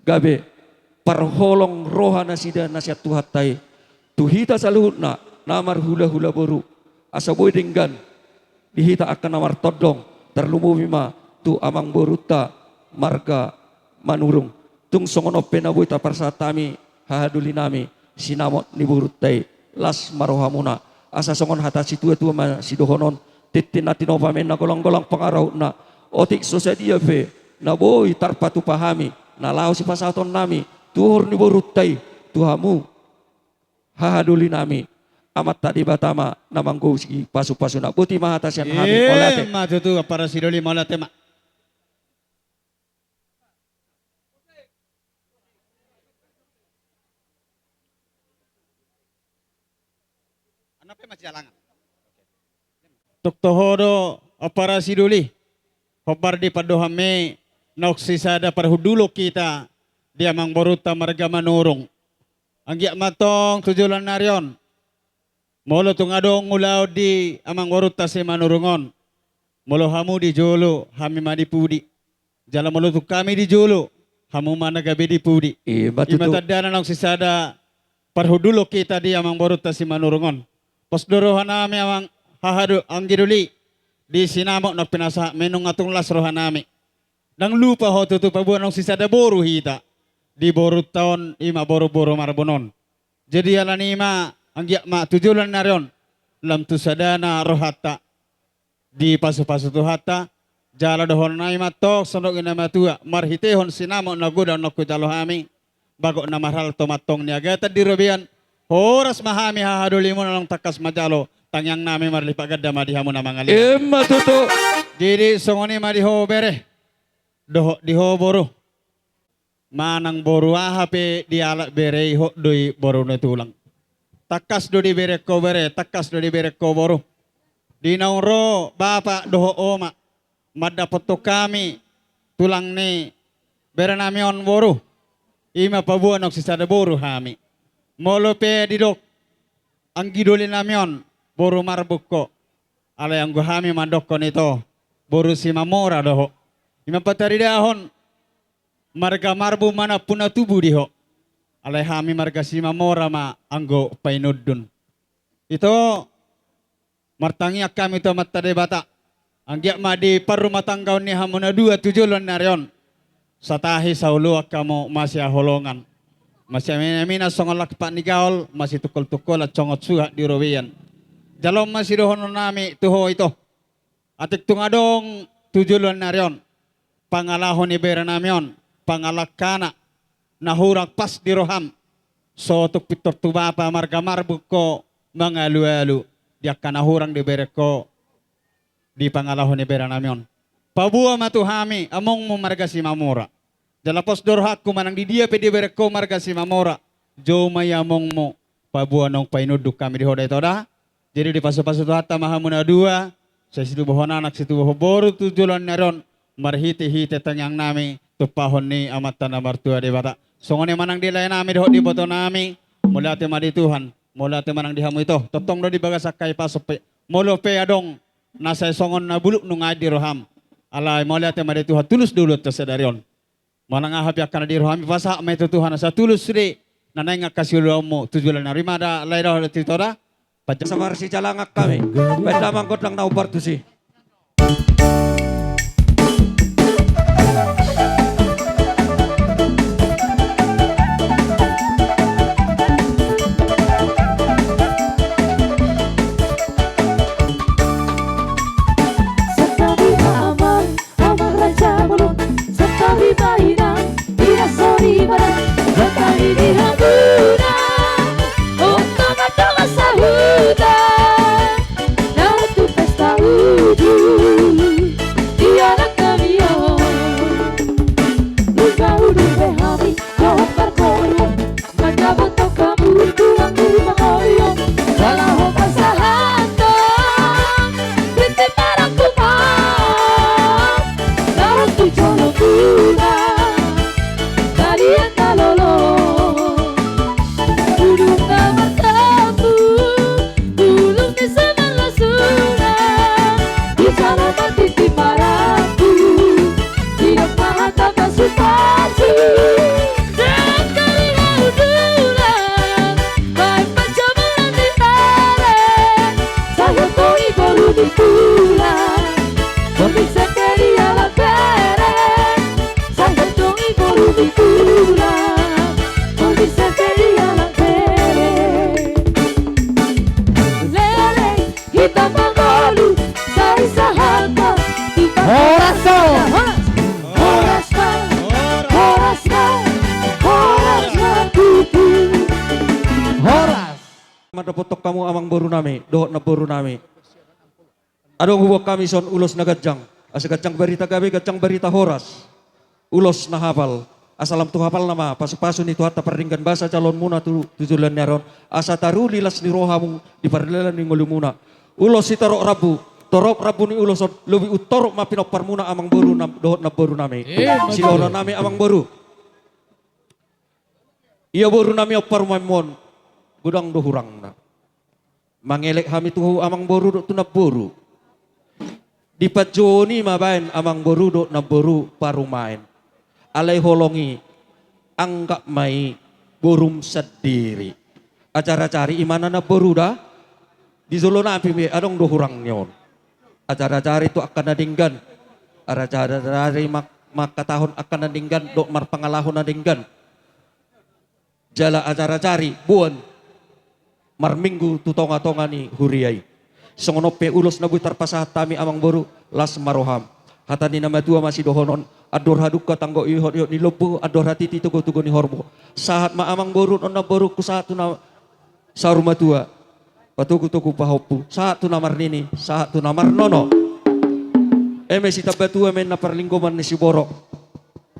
gabe parholong roha nasida na sian Tuhanta i tu hita saluhutna na marhulahula boru, asa boi denggan di hita angka na martondong, tarlumobi ma tu amangborunta marga Manurung. Tung songon on pe na boi taparsahat hami hahadolinami, sinamot ni borunta i, las ma rohamuna. Asa songon hata situatua ma sidohonon: Tintin na tinopa ma inna, golanggolang pangarahutna. Otik so sadia pe na boi tarpatupa hami, na laho sipasahatonnami tu uhur ni borunta i, tu hamu hahadolinami, Amanta Debata ma na manggomgomi pasupasuna. Boti ma hata sian hami. Mauliate. Ima tutu, Ampara Sidoli, mauliate ma. Tung toho do, Ampara Sidoli, hombar di pandohanmi, naung sisada parhundulon hita di amangborunta marga Manurung. Anggiat ma antong tu joloan ni ari on, molo tung adong ulaon di amangborunta si Manurung on, molo hamu di jolo, hami ma di pudi. Jala molo tung hami di jolo, hamu ma na gabe di pudi. Ima tutu. Ima tandana naung sisada parhundulon hita di amangborunta si Manurung on. Pos do rohanami, amang, hahado, anggi doli, di sinamot naung pinasahatmi, nunga tung las rohanami. Ndang lupa ho tutu paboa naung sisada boru hita di borunta on, ima boru, boru Marbun on. Jadi alani i ma, anggiat ma tu joloan ni ari on, lam tu sadana rohanta dipasupasu Tuhanta. Jala dohononnami ma antong songon nidok ni na matua, marhitehon sinamot na godang naung hujalo hami, bagot na marhalto ma antong niagatan di robean. Horas ma hami hahadolimuna, naung tangkas manjalo, tangiangnami marlipat ganda ma di hamu na mangalean. Ima tutu. Jadi songon i ma di ho bere dohot di ho boru. Manang boru aha pe dialap bere i, hot do i boru ni tulang. Tangkas do dibereng ho bere, tangkas do dibereng ho boru. Di naung ro bapa dohot oma mandapothon hami tulang ni berenami on boru, ima paboa naung sisada boru hami. Molo pe didok anggi dolinami on boru Marbun ho, alai anggo hami mandokkon ito, boru Simamora do ho. Ima pataridahon marga Marbun manampuna tubu di ho. Alai hami marga Simamora ma anggo painundun. Ito, martangiang hami tu Amanta Debata, anggiat ma di parrumatanggaon ni hamu na dua tu joloan ni ari on, satahi saoloan hamu masihaholongan, masiaminaminan songon lampak ni gaol, masitungkoltungkolan songon suhat di robean. Jalo ma sidohononnami tu ho ito. Atik tung adong tu joloan ni ari on pangalaho ni berenami on, pangalangkana na hurang pas di roham, so tung pintor tu bapa marga Marbun ho mangalualu di angka na hurang dibereng ho di pangalaho ni berenami on. Paboa ma tu hami amongmu marga Simamora. Jala pos do rohangku manang di dia pe dibereng ho marga Simamora, jou ma i amongmu, paboa naung painundun hami di ho da ito da. Jadi dipasupasu Tuhanta ma hamu na dua, sai situbuhon anak situbuhon boru tu joloan ni ari on, marhitehite tangiangnami tumpahon ni Amanta na martua Debata. Songon i manang di laenami dohot di ibotonami, mauliate ma di Tuhan, mauliate manang di hamu ito, tongtong do di bagasan hahipason pe, molo pe adong na sai songon na bulung nunga i di roham. Alai mauliate ma di Tuhan, tulus do ulaonta sadari on. Manang aha pe angka na di rohami, pasahat ma i tu Tuhan asa tulus sude na naeng angka siulaonmu tu joloan ni ari. Ima da lae dohot ito da. Panjang. Sabar sijalangan hami. Baen damang gondang na umbar tusi. Amang raja bolon, santabi ma inang, inang soripada, santabi di hamuna, on ma dongan sahuta, na ro tu pesta uju, di anak nami on. Nunga udu be hami, dohot parkoruan, mandapothon hamu tulang ni pangolian, jala hot pasahathon rintik marangkup, na ro tu jolo muna, balian na lolo. Bulung na martampuk, bulung ni simanlasuna, di jolo ma tintin marangkup, Boti semperi alang bere, sai hajong i boru ni tulang. Boti semperi alang bere. Leleng hita mangolu, sai sahat ma. Horas do. Horas. Horas ma. Horas ma. Horas ma tutu. Horas. Mandapothon hamu amangboru nami dohot namboru nami. Adong huboan hami son ulos na ganjang, asa ganjang barita gabe, ganjang barita horas. Ulos na hapal, asa lam tu hapalna ma pasupasu ni Tuhanta pardenggan basa jaloonmuna tu, tu joloan ni ari on, asa taruli las ni rohamu di pardalan ni ngolumuna. Ulos sitorop rambu, torop rambu ni ulos on, lobi umtorop ma pinomparmuna amangboru nam-, dohot namboru nami. Eh, sidohonon nami amangboru. Ia boru nami on parumaenmon, godang do hurangna. Mangelek hami tu ho amangboru dohot tu namboru. Dipanjouhon i ma baen amangboru dohot namboru parumaen. Alai holong i, anggap ma i borum sandiri. Ajar-ajari imana namboru da. Di jolo nami pe adong do hurang ni on. Ajar-ajari tu angka na denggan. Ajar-ajari mak-, mangkatahon angka na denggan dohot marpangalaho na denggan. Jala ajar-ajari boan marminggu tu tonga-tonga ni huria i. Songon on pe ulos na boi tarpasahat hami amangboru, las ma roham. Hata ni na matua ma sidohonon, andor hadungka tanggo ihot-ihot ni lombu, andor hatiti togo-togo ni horbo. Sahat ma amangboru dohot namboru, sahat tu na saur matua, patogu-togu pahompu, sahat tu na marnini, sahat tu na marnono. Eme sitambatua ma inna parlinggoman ni siborok.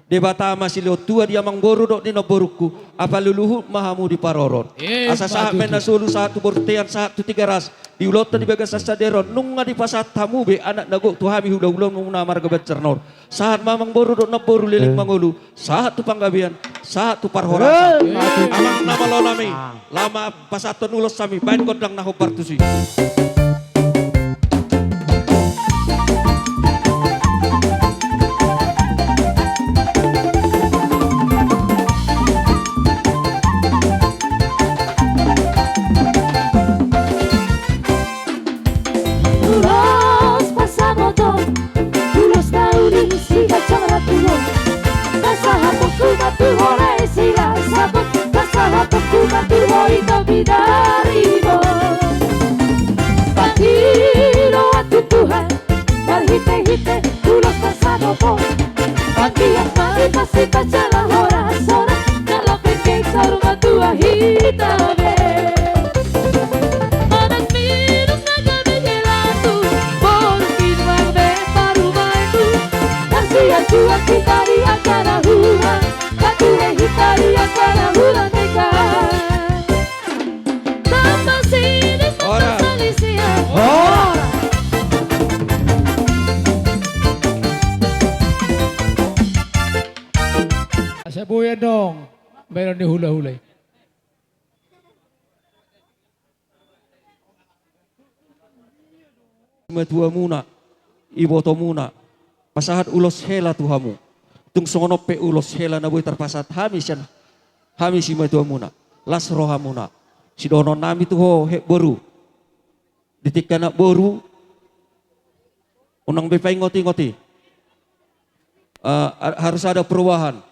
Debata ma silehon tua di amangboru dohot di namborungku, apala luhut ma hamu diparorot. Eh, asa sahat ma inna solu, sahat tu bontean, sahat tu Tigaras, di ulaonta di bagasan sadari on, nunga dipasahat hamu be anak na gok tu hami hula-hulamuna marga Banjarnahor. Sahat ma amangboru dohot namboru leleng mangolu, sahat tu panggabean, sahat tu parhorasan. Eh. Amang na malo nami, laho ma pasahathon ulos hami, baen gondang na hombar tusi. Ulos pasamoton, ulos na uli siganjang ratu on. Pasahatonku ma tu ho raja i Raja Sabot, pasahatonku ma tu ho ito Bidari Bot. Pangidoan tu Tuhan, marhite-hite ulos pasamoton. Anggiat ma hita sipajala horas-horas, jala pengke saur matua hita be. Anak minum na gabe gelatu, boru minum be parumaenku. Marsianjuan hita di angka na hurang, patue hita di angka na hurang denggan. Tamba sining ma parsalisian. Ora. Asa boi annon baenon ni hula-hula i. Simatuamuna, ibotomuna, pasahat ulos hela tu hamu. Tung songon on pe ulos hela na boi tarpasahat hami sian hami simatuamuna, las rohamuna. Sidohonon nami tu ho, he boru. Di tingki anak boru, unang be paingot-ingot i. Eh, ha-, harus ada perubahan.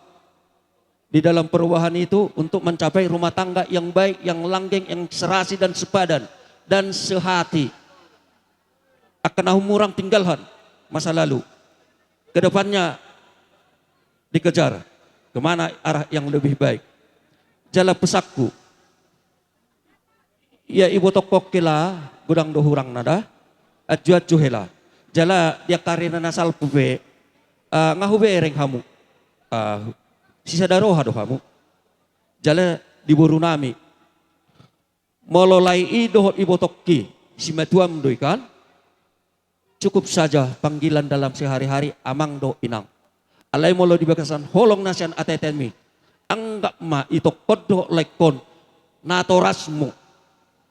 Di dalam perubahan itu untuk mencapai rumah tangga yang baik, yang langgeng, yang serasi dan sepadan dan sehati. Angka na humurang tinggalkan masa lalu. Kedepannya dikejar kemana arah yang lebih baik. Jala pesanku, ia ibotokkon hela, godang do hurangna da. Anju-anju hela. Jala di angka ari na salpu pe, ah, nga hubereng hamu. Ah, sisada roha do hamu. Jala di boru nami, molo lae i dohot ibotongki, simatuam do i kan. Cukup saja panggilan dalam sehari-hari, amang dohot inang. Alai molo di bagasan holong na sian ateateanmi, anggap ma itongkon dohot laengkon natorasmu,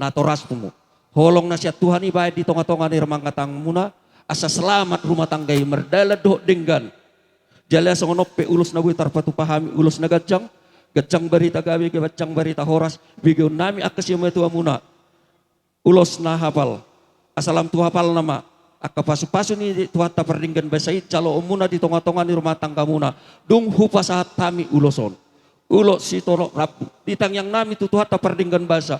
natorasmu. Holong na sian Tuhan i baen di tonga-tonga ni rumah tanggangmuna, asa selamat rumah tangga i, mardalan dohot denggan. Jala songon on pe ulos na boi tarpatupa hami, ulos na ganjang, ganjang barita gabe, ganjang barita horas, begeon nami angka simatuamuna. Ulos na hapal, asa lam tu hapalna ma. Angka pasupasu ni Tuhanta pardenggan basa i jaloonmuna di tongatonga ni rumah tanggamuna. Dung hupasahat hami ulos on, ulos sitorop rambu, di tangiangnami tu Tuhanta pardenggan basa,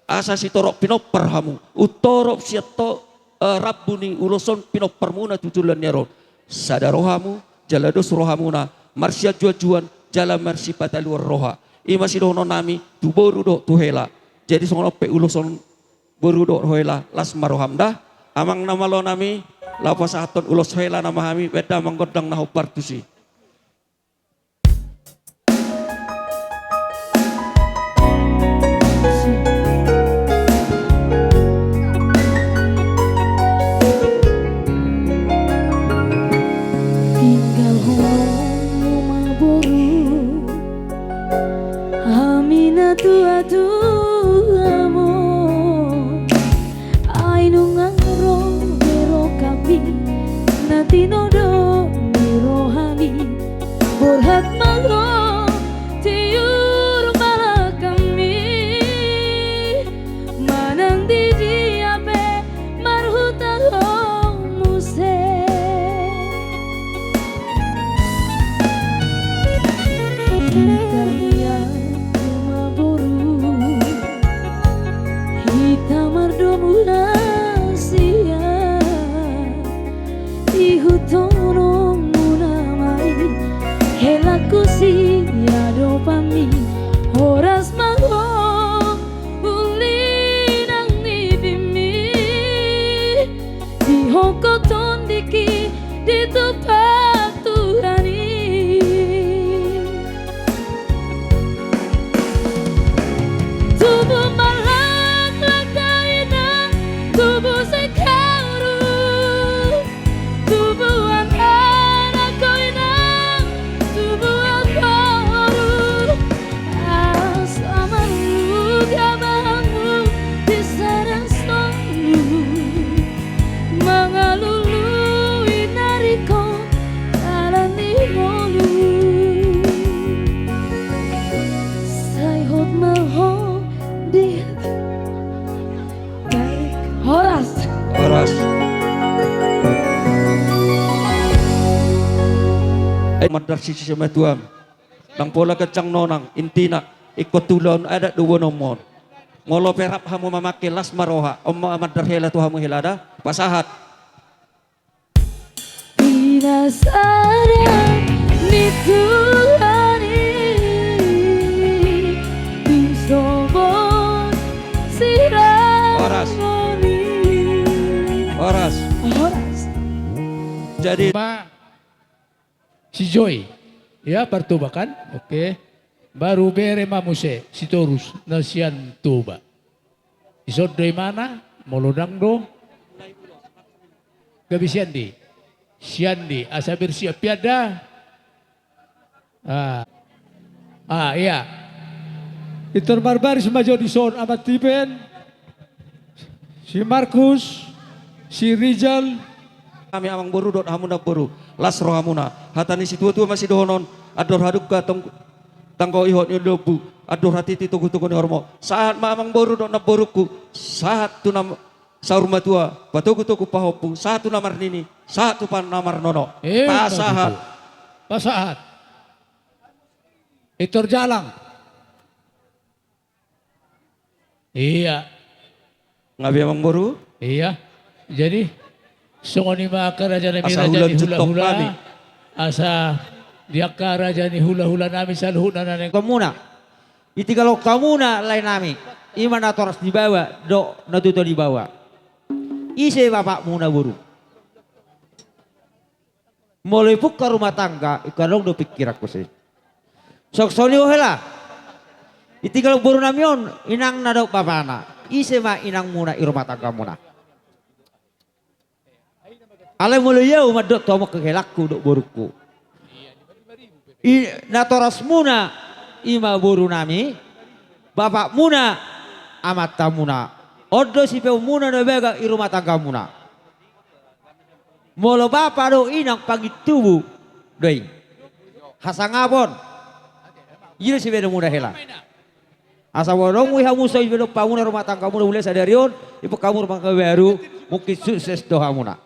asa sitorop pinompar hamu, umtorop sian to, eh, rambu ni ulos on pinomparmuna tu joloan ni ari on. Sada roha hamu, jala dos rohamuna, marsianjuanjuan, jala marsipataluan roha. I ma sidohononnami tu boru dohot tu hela. Jadi songon on pe ulos on, boru dohot hela, las ma roham da. Amang na malonami, laho pasahathon ulos hela nama hami, baen da amang gondang na hombar tusi. Tinggalhononmu ma boru, hami na tuatua ma. Ai nunga ro be rohami, na tinodo ni rohami, borhat ma ro tiur malakami. Manang di dia pe marhuta ro muse. Hita ma boru, hita mardomu na sia. Ihuthononmuna ma i, helaku siadopanmi, horas ma ro uli nang nipimi, dihohot tondingki di tupa Tuhan i. Tubu ma laklak do inang, tubu sikaru. Tubuan anak do inang, tubuan boru. Asa marluga bahanmu di sada solu, mangalului nari ho dalan ni ngolu. Sai hot ma ho di Horas. Horas. Eh, mandar sisi sama tuan. Ndang pola ganjang nonang, intina ingkon tu ulaon adat do boanonmu on. Molo pe rap hamu mamangke, las ma roha, on ma mandar hela tu hamu hela da, pasahat. Pinasada ni Tuhan i, di sogot sirang. Horas. Horas. Horas. Jadi ma si Joy, ya, par Toba kan? Oke. Baru bere ma muse si Torus na sian Toba. Dison do imana, molo ndang do. Gabe sian di. Sian di, asa bersiap pian da. Ah. Ah, iya. Pintor marbaris ma jo dison, Amantipen, si Markus, si Rijal. Hami amang boru dohot hamu namboru, las rohamuna. Hata ni situatua ma sidohonon, andor hadungka tong-, tanggo ihot ni lombu, andor hatiti togutogu ni horbo. Sahat ma amang boru dohot namborungku, sahat tu na saur matua, patogutogu pahompu, sahat tu na marnini, sahat tu pa-, na marnono. Eh, pasahat. Pasahat. Pintor jalang. Iya. Nga be amang boru? Iya. Jadi songon i ma angka raja nami, asa raja ni hulahula, asa di angka raja ni hulahula nami saluhutna na naeng. Hamuna. Itigalhon hamuna lae nami. I ma natoras ni baoa dohot natuatua ni baoa. Ise bapakmuna boru? Molo ipungka rumah tangga, ingkon adong do pingkiran muse. Songon i ma hela. Itigalhon boru nami on, inangna dohot bapana. Ise ma inangmuna i rumah tanggamuna? Alai molo i au mandok tu hamu angka helangku dohot borungku, i natorasmuna i ma boru nami, bapakmuna, amantamuna. On do sipeonmuna na baga i rumah tanggamuna. Molo bapa dohot inang, pangintubu do i. Hasangapon. I do sibaenonmuna hela. Asa molo dung mui hamu so dibaen bapamuna rumah tanggamuna mulai sadari on, ipungka hamu rumah tangga baru, mungkin sukses do hamuna.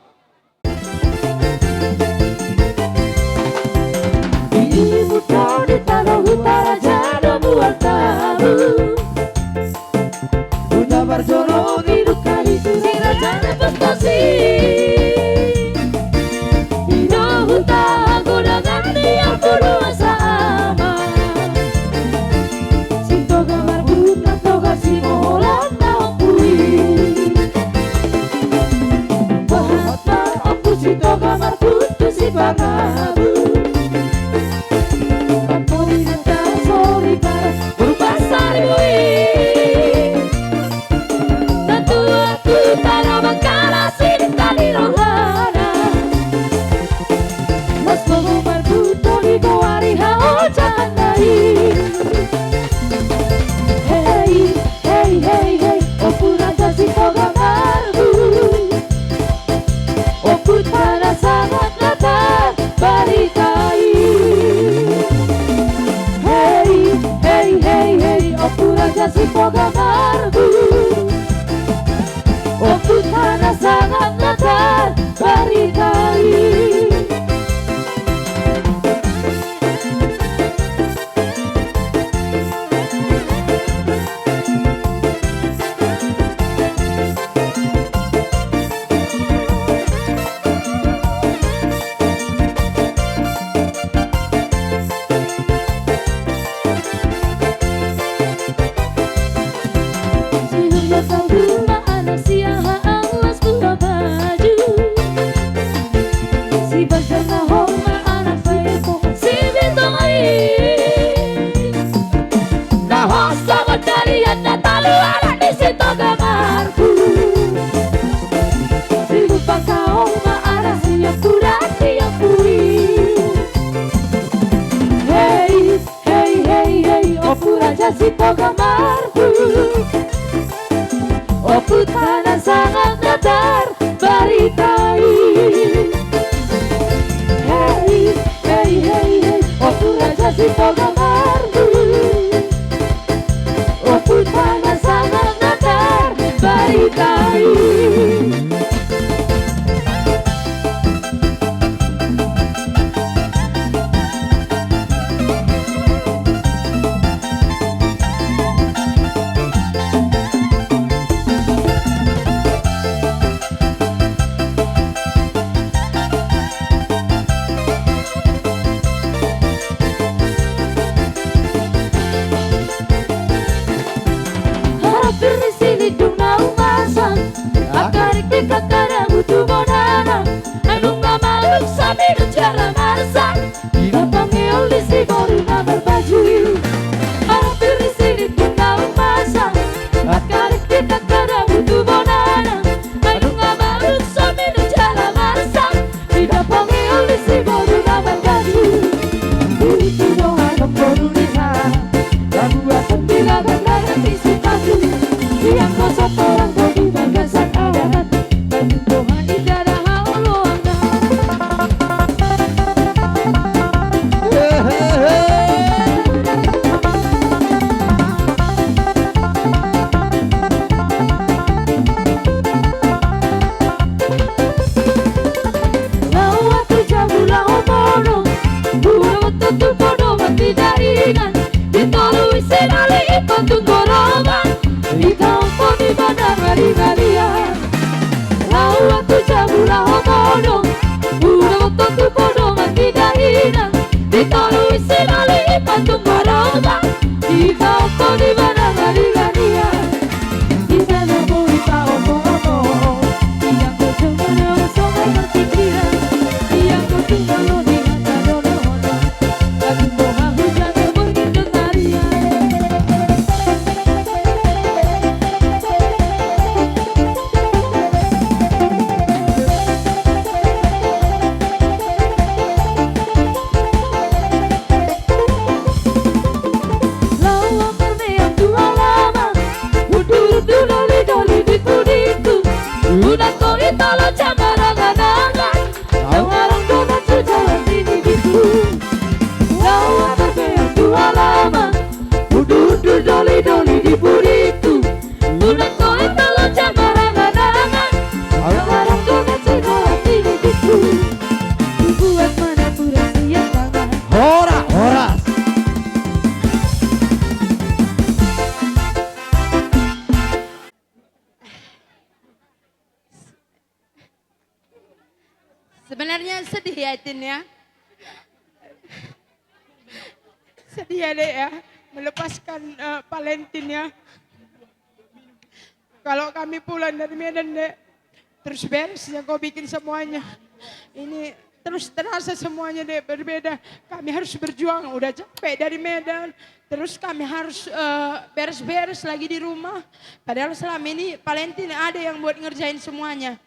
Toga marpuntu si pangabun. Pamponi na tasori para berupa sari bui. Natuatu tara mangkala sintali rohana. Mas toga marpuntu di goari hao jangan nai. Hei, hei, hei, hei, Ompu Raja Sitoga marbun. Ompu tana sangat na tarbarita i. Hei, hei, hei, hei, Ompu Raja Sitoga marbun. Ompu tana sangat na tarbarita i. Si Hurjatau ma anak si Aha Alas Dua Baju. Si Bajar na Homa anak si Epo si Bitong i. Na hosa mandalian na talu anak ni Sitoga marbun. Si Lupa Kaoma anak si Ampura si Ampui. Hei, hei, hei, hei, Ompu Raja Sitoga marbun. Ompu tana sangat na tarbarita i. Hei, hei, hei, hei, Ompu Raja Sitoga marbun. Ompu tana sangat na tarbarita i. Hampir di sini dung na umasan. Angka riktik angka dabu tu bonana. Nunga maluk saminut jala marsak. Di na pangeol di si boru na marbaju. Hampir di sini dung na umasan. Angka riktik angka dabu tu bonana. Nunga maluk saminut jala marsak. Di na pangeol di si boru na marbaju. Di na pangeol di si boru na marbaju. Lagu asam di lagan lagan di si baju. Di angka satorang do di bagasan adat. Baju boha i dada haoloan na. Laho tu jabu laho mono, uda boto tu podoman di dainang, di tolu isi nali i patung goroban, di kampung di bandar bali balian. Laho tu jabu laho mono, uda boto tu podoman di dainang, di tolu isi nali i patung goroban, di kampung di bandar bali balian. Di sana boi paopo-opo. Ia ko songon na songon marpikiran. Ia ko songon na di hata dohot. Lagu boha hujan na mangindut tarian. Laho marmeam tu halaman. Udu-udu doli-doli di pudingku. Unang ko i tolo jamarangan-angan. Au harang dongan tu jalan ini diku. Laho marmeam tu halaman. Udu-udu doli-doli di pudingku. Unang ko i tolo jamarangan-angan. Au harang dongan tu jalan ini diku. Dibuat mana kurang siap tangan. Horas, horas. Sebenarnya sedih ya, Tin, ya. Sedih ya, Dek, ya, melepaskan, eh, Valentin, ya. Kalau kami pulang dari Medan, Dek, terus beres yang kau bikin semuanya. Ini terus terasa semuanya, Dek, berbeda. Kami harus berjuang, udah capek dari Medan. Terus kami harus, eh, beres-beres lagi di rumah. Padahal selama ini Valentin ada yang buat ngerjain semuanya.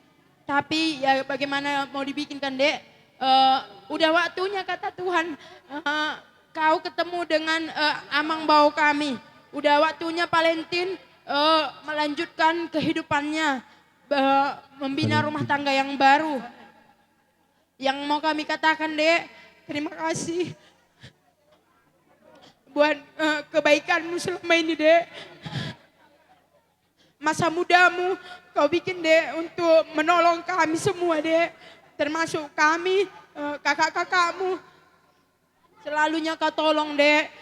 Tapi ya bagaimana mau dibikin kan, Dek? Eh, udah waktunya kata Tuhan, eh, kau ketemu dengan, eh, amang bau kami. Udah waktunya Valentin, eh, melanjutkan kehidupannya, eh, membina rumah tangga yang baru. Yang mau kami katakan, Dek, terima kasih buat, eh, kebaikanmu selama ini, Dek. Masa mudamu kau bikin, Dek, untuk menolong kami semua, Dek. Termasuk kami, eh, kakak-kakakmu. Selalunya kau tolong, Dek.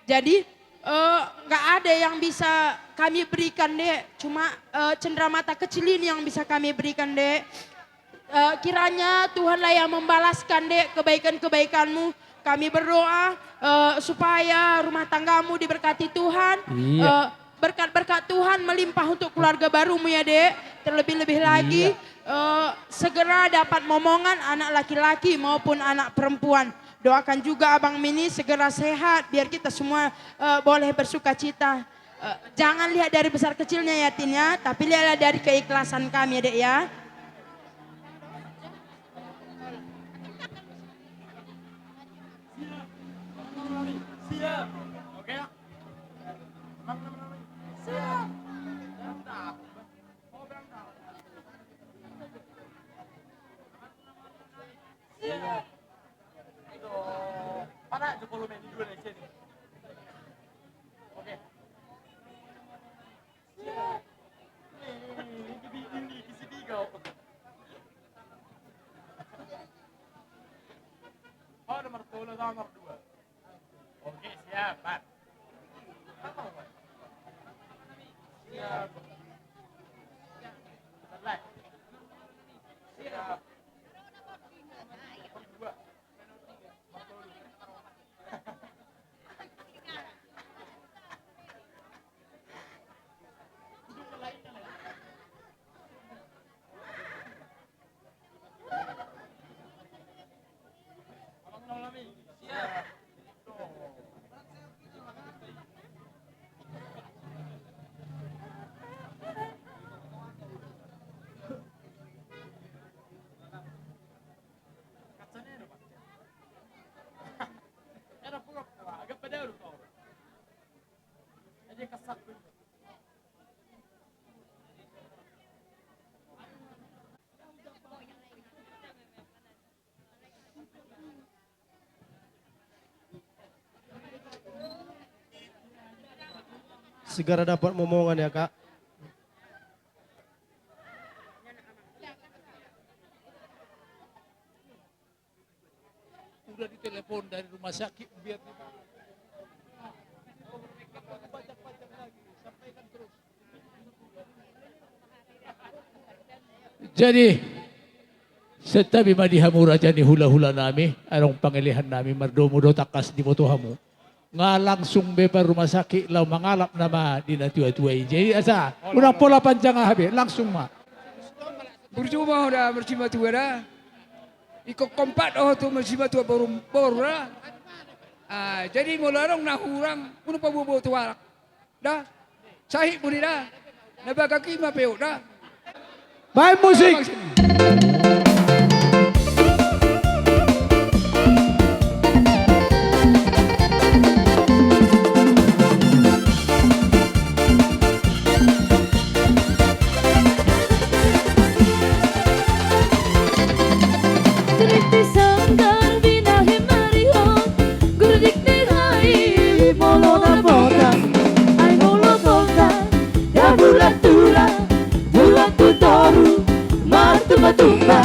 Jadi, eh, nggak ada yang bisa kami berikan, Dek. Cuma, eh, cendera mata kecil ini yang bisa kami berikan, Dek. Eh, kiranya Tuhanlah yang membalaskan, Dek, kebaikan-kebaikanmu. Kami berdoa, eh, supaya rumah tanggamu diberkati Tuhan. Iya. Eh, berkat-berkat Tuhan melimpah untuk keluarga barumu ya, Dek. Terlebih-lebih lagi, iya, eh, segera dapat momongan anak laki-laki maupun anak perempuan. Doakan juga Abang Mini segera sehat, biar kita semua, eh, boleh bersuka cita. Eh, jangan lihat dari besar kecilnya ya, Tin, ya, tapi lihatlah dari keikhlasan kami ya, Dek, ya. Siap. Oke. Siap. Siap. Itu, pada aja kalau main di dua dari sini. Oke. Siap. Ini, ini, ini, ini, ini, ini, ini. Oh, nomor tolu, nomor dua. Oke, siap, Pak. Siap. Siap. Segera dapat momongan ya, Kak. Udah ditelepon dari rumah sakit, biar di Jadi, santabi ma di hamu raja ni hulahula nami, adong pangelehan nami, mardomu do tangkas diboto hamu. Nga langsung be pa rumah sakit, laho mangalap nama di na tuatua i. Jadi asa, unang pola panjang aha be, langsung ma. Burju ma ho da, marsimatua da. Ingkon kompak do ho tu marsimatua boru, boru da. Ah, jadi molo adong na hurang, unang paboaboa tu halak. Da. Sahit muli da. Na bagak i ma peot da. Baen musik. Rintik sanggar binahen marihot, gurdik ni hai molo dapotan. Ai molo polsan, da bulan tulang, bulan tu toru, martumbatumba.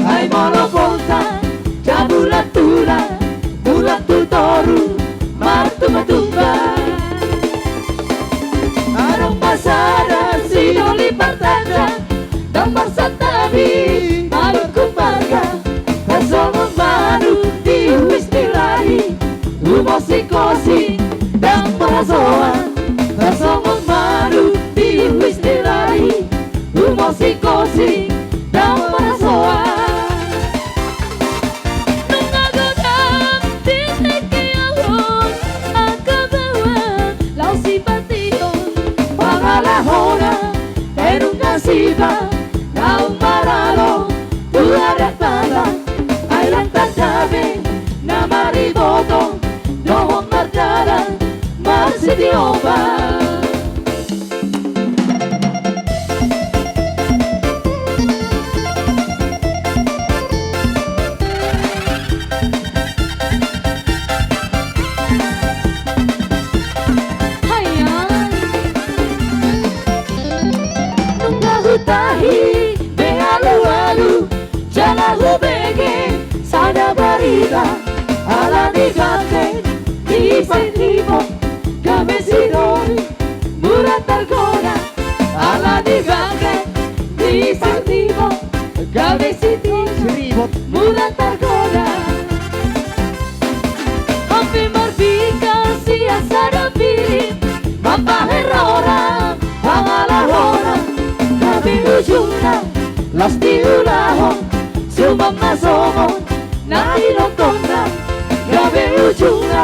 Ai molo polsan, da bulan tulang, bulan tu toru, martumbatumba. Adong ma sada sidoli partanjang, ndang marsantabi manungkun marga. Tasongon manuk di uis ni lahi, umosingosing ndang marhasoan. Tasongon manuk di uis ni lahi, umosingosing ndang marhasoan. Oba. Haiya. Nunga hutahi be alualu, jala hubege sada barita, ala ni gandeng ni Siribot gabe si Doli mura targoda, ala ni gandeng ni Siribot gabe si Tina mura targoda. Hape marbingkas sian sada piring, mambahen roha pangalahona, gabe ujungna las diulahon, suman ma songon na nidokna, gabe ujungna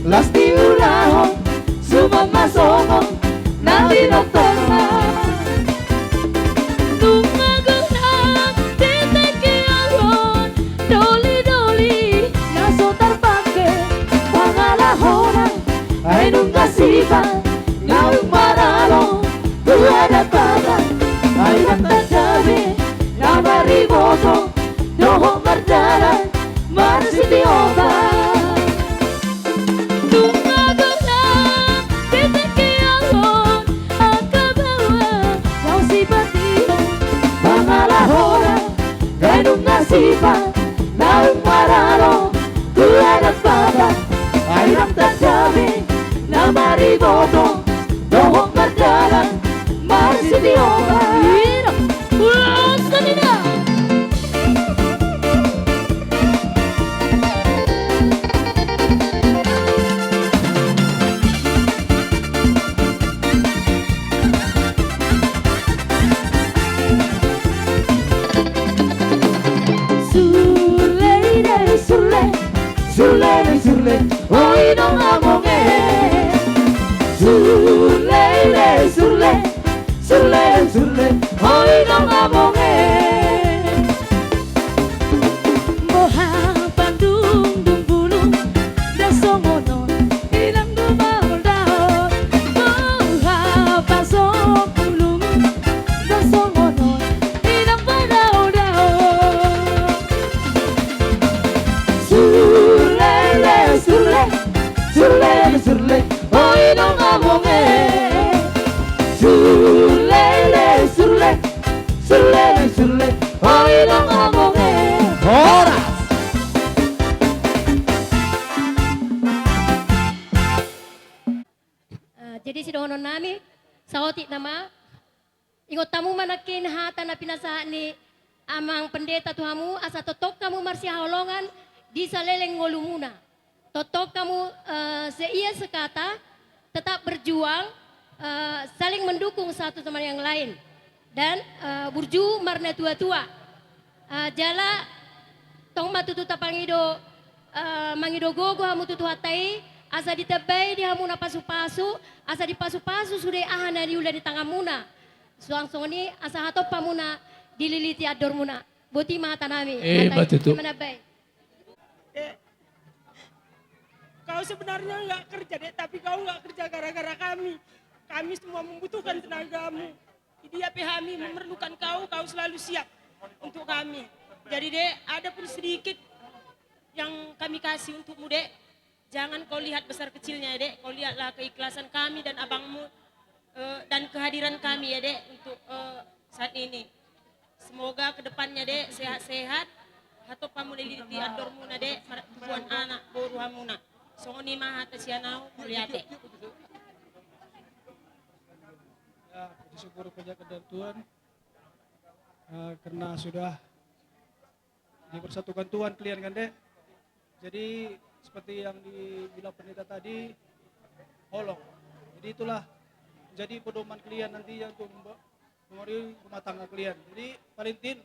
las diulahon, suman ma songon na nidokna. Nunga godang di tingki on, doli-doli na so tarpangke pangalahona, ai nunga sipa naung maralo tu adat Batak, ai ndang tanda be na mariboto dohot mardalan marsitioba. Nunga godang di tingki on angka baoa laos sipatima pangalahona, ai nunga sipa naung maralo tu adat Batak, ai ndang tanda be na mariboto dohot mardalan marsitioba. Ira, ulas kanina. Surle le surle, surle le surle, o inong among e. Surle le surle, surle le surle, o inong among e. Boha pandungdung bulung, ndang songon on inang dudaon-daon. Boha pasok bulung, ndang songon on inang padaon-daon. Surle le surle, surle le surle, o inong among e. Surle le surle, surle le surle, o inong among e. Horas. Eh, jadi sidohonon nami, saotik nama, ingot hamu ma nangkin hata na pinasahat ni amang pendeta tu hamu, asa tongtong hamu marsihaholongan di saleleng ngolumuna. Tongtong hamu, eh, seia sekata, tetap berjuang, eh, saling mendukung satu sama yang lain. Dan, eh, burju marnatua-tua. Eh, jala tong ma tutu tapangido, eh, mangido gogo hamu tu Tuhanta i, asa ditambai di hamu na pasu-pasu, asa dipasu-pasu sude aha na niula ni tanganmuna. Suang songon i asa hatop hamuna dililiti andormuna. Boti ma hata nami. Eh, hata i, ma tutu. Manambai. Dek, kau sebenarnya nggak kerja, Dek, tapi kau nggak kerja gara-gara kami. Kami semua membutuhkan tenagamu. Di dia pe kami memerlukan kau, kau selalu siap untuk kami. Jadi, Dek, ada pun sedikit yang kami kasih untukmu, Dek. Jangan kau lihat besar kecilnya, ya, Dek. Kau lihatlah keikhlasan kami dan abangmu, eh, dan kehadiran kami, ya, Dek, untuk, eh, saat ini. Semoga ke depannya, Dek, sehat-sehat. Hatop hamu dililiti andormuna, Dek, martubuan anak boru hamuna. Songon i ma hata sian au, mauliate. Ya, puji syukur panjatahon tu Tuhan, eh, karena sudah dipersatukan Tuhan kalian kan, Dek? Jadi, seperti yang dibilang pendeta tadi, holong. Jadi, itulah menjadi pedoman kalian nanti ya untuk memba-, membangun rumah tangga kalian. Jadi, Valentin,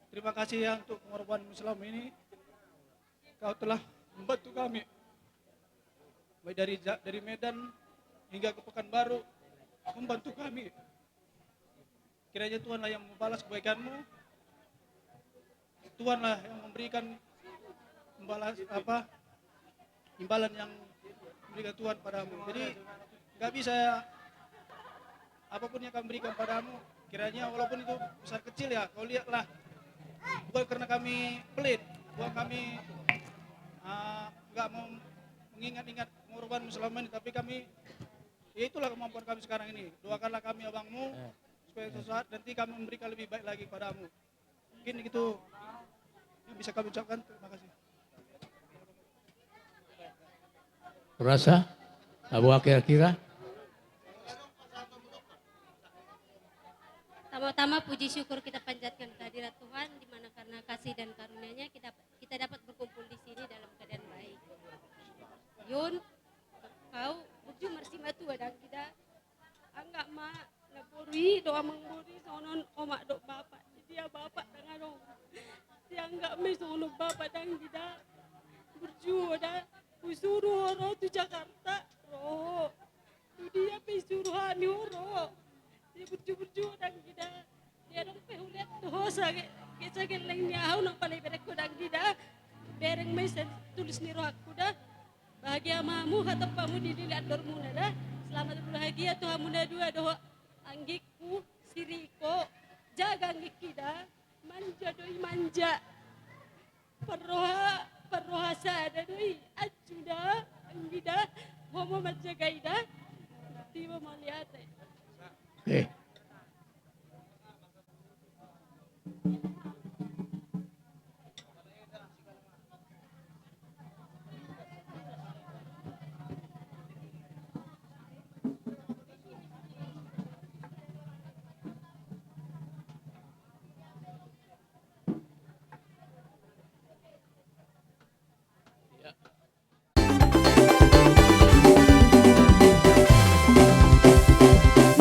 terima kasih ya untuk pengorbanan selama ini. Kau telah membantu kami. Baik dari Ja-, dari Medan hingga ke Pekanbaru, membantu kami. Kiranya Tuhanlah yang membalas kebaikanmu. Tuhanlah yang memberikan imbalas, apa, imbalan yang berikan Tuhan padamu. Jadi, nggak bisa, apapun yang kami berikan padamu, kiranya walaupun itu besar kecil ya, kau lihatlah. Bukan karena kami pelit, bukan kami, ah, nggak mau mengingat-ingat pengorbanmu selama ini, tapi kami, ya itulah kemampuan kami sekarang ini. Doakanlah kami abangmu, supaya suatu saat nanti kami memberikan lebih baik lagi padamu. Mungkin itu yang bisa kami ucapkan. Terima kasih. Rasa? Abu Akir kira? Pertama-tama puji syukur kita panjatkan kehadirat Tuhan, di mana karena kasih dan karunia-Nya kita, kita dapat berkumpul di sini dalam keadaan baik. Yun, kau burju marsimatua dang gida. Angga ma na boru i do amang boru i songon omak dohot bapak. Di dia bapak dang adong. Di angga ma i songon bapak dang gida. Burju da, husuru ho ro tu Jakarta, ro ho. Tu dia pe isuru hami ho ro. Di burju-burju dang gida. Dia dong pe huliat tu ho sage, ke sagelleng ni ahu nang pala iberengku dang gida. Bereng ma i sian tulus ni rohangku da. Bahagia ma hamu, hatop hamu di lili andormuna da. Selamat berbahagia tu hamu na dua dohot anggingku si Riko. Jaga anggingki da. Manja do i manja. Parroha, parroha sada do i. Anju da, anggi da. Ho ma manjagai da. Tiba maliate. Eh.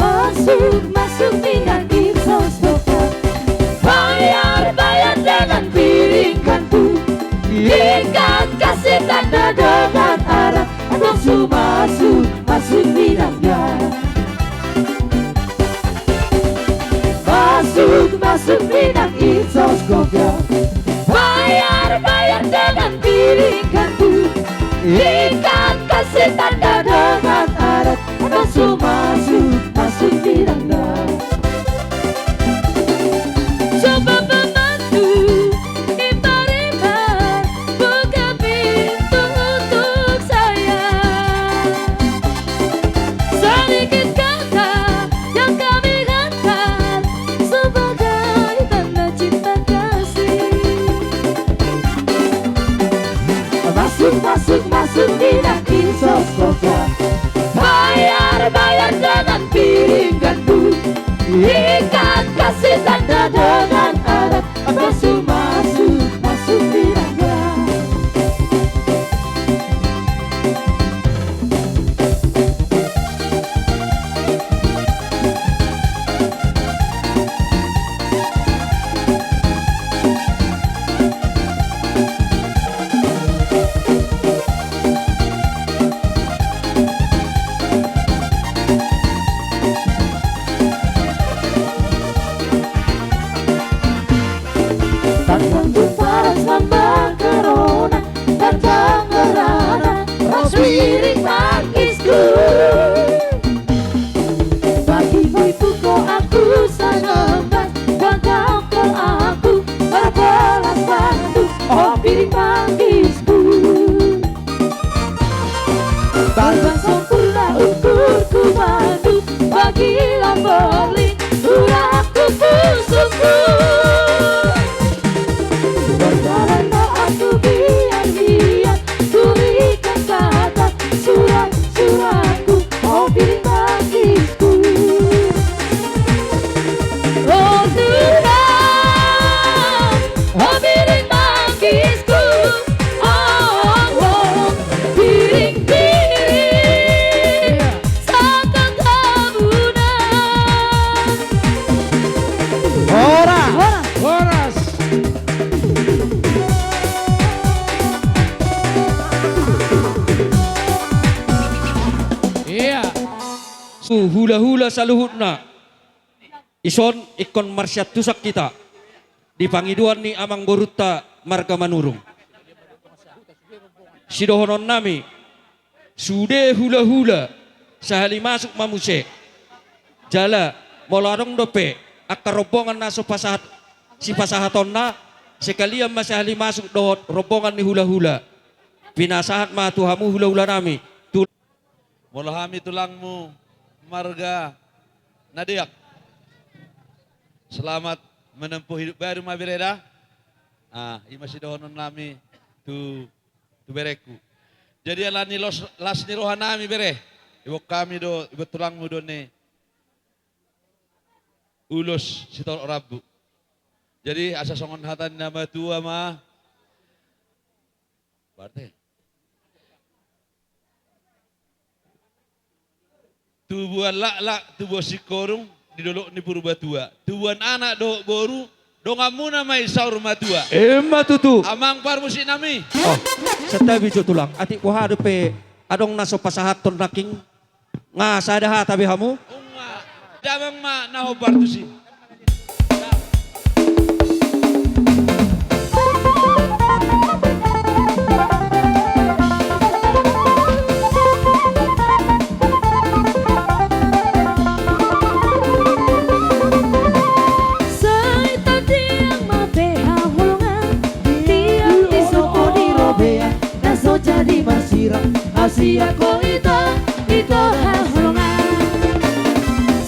Masuk, masuk minang ginsos, bayar, bayar dengan piring kantu, ikan kasih tanda dengan arak, langsung masuk, masuk minangnya. Masuk, masuk minang ginsos, bayar, bayar dengan piring kantu, ikan kasih tanda dengan arak, langsung masuk, masuk minangnya. Coba pembantu, imbar-imbar, buka pintu untuk saya. Sedikit kata yang kami hantar sebagai tanda cinta kasih. Masuk, masuk, masuk minang ginsos, bayar, bayar dengan piring kantu, ikan kasih tanda dengan arak, masuk, masuk, masuk minangnya. Tanggung paras mambakar ona, tanggung ngerana, ros piring manggisku. Bagi boy puko aku sanemban, bantang kol aku marbolas bandu, o piring manggisku. Barbang sampurna ukurku bandu, bagi lamborling uratku pusukku. Berjalanlah aku biar-biar, turikan kata surat-suratku, o piring manggisku. O Tuhan, o piring manggisku, o, o, o, piring-piring, sangkang hamuna. Horas. Horas. Horas. Ia. Hula-hula saluhutna. Ison ingkon marsiantusan hita di pangidoan ni amangborunta marga Manurung. Sidohononnami, Sude hulahula, sahali masuk ma muse. Jala, molo adong dope angka rombongan na so pasahat, sipasahatonna, sekalian ma sahali masuk dohot rombongan ni hulahula. Pinasahat ma tu hamu hulahulanami. Tu- Molo hami tulangmu marga Nadeak. Selamat menempuh hidup baru ma bere da. Ah, i ma sidohononnami tu tu berengku. Jadi ala ni los, las ni rohanami bere, iboan hami do, iboan tulangmu do ni ulos sitorop rambu. Jadi asa songon hata ni na matua ma. Barte. Tubuan laklak, tubuan singkoru, di dolok ni Purbatua. Tubuan anak dohot boru, donganmuna ma i saur matua. Ima tutu. Amang parmusiknami. Oh, santabi jo tulang. Atik boha dope adong na so pasahathon nangkin. Nga sada hata be hamu. Unga. Damang ma na hombar tusi. Sai tandiang ma be haholongan, tiang di sopo di robean, na so jadi marsirang, asi angka ito, ito haholongan.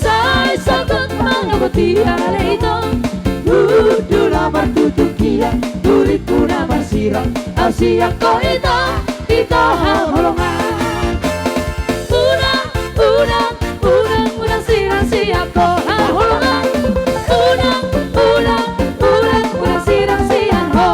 Sai sagut manogot ia ale ito, hundul ma martutung ia, hurimpuna marsirang, asi angka ito, ito haholongan. Unang, unang, unang, unang sirang si angka haholongan. Unang, unang, unang, unang sirang si angka.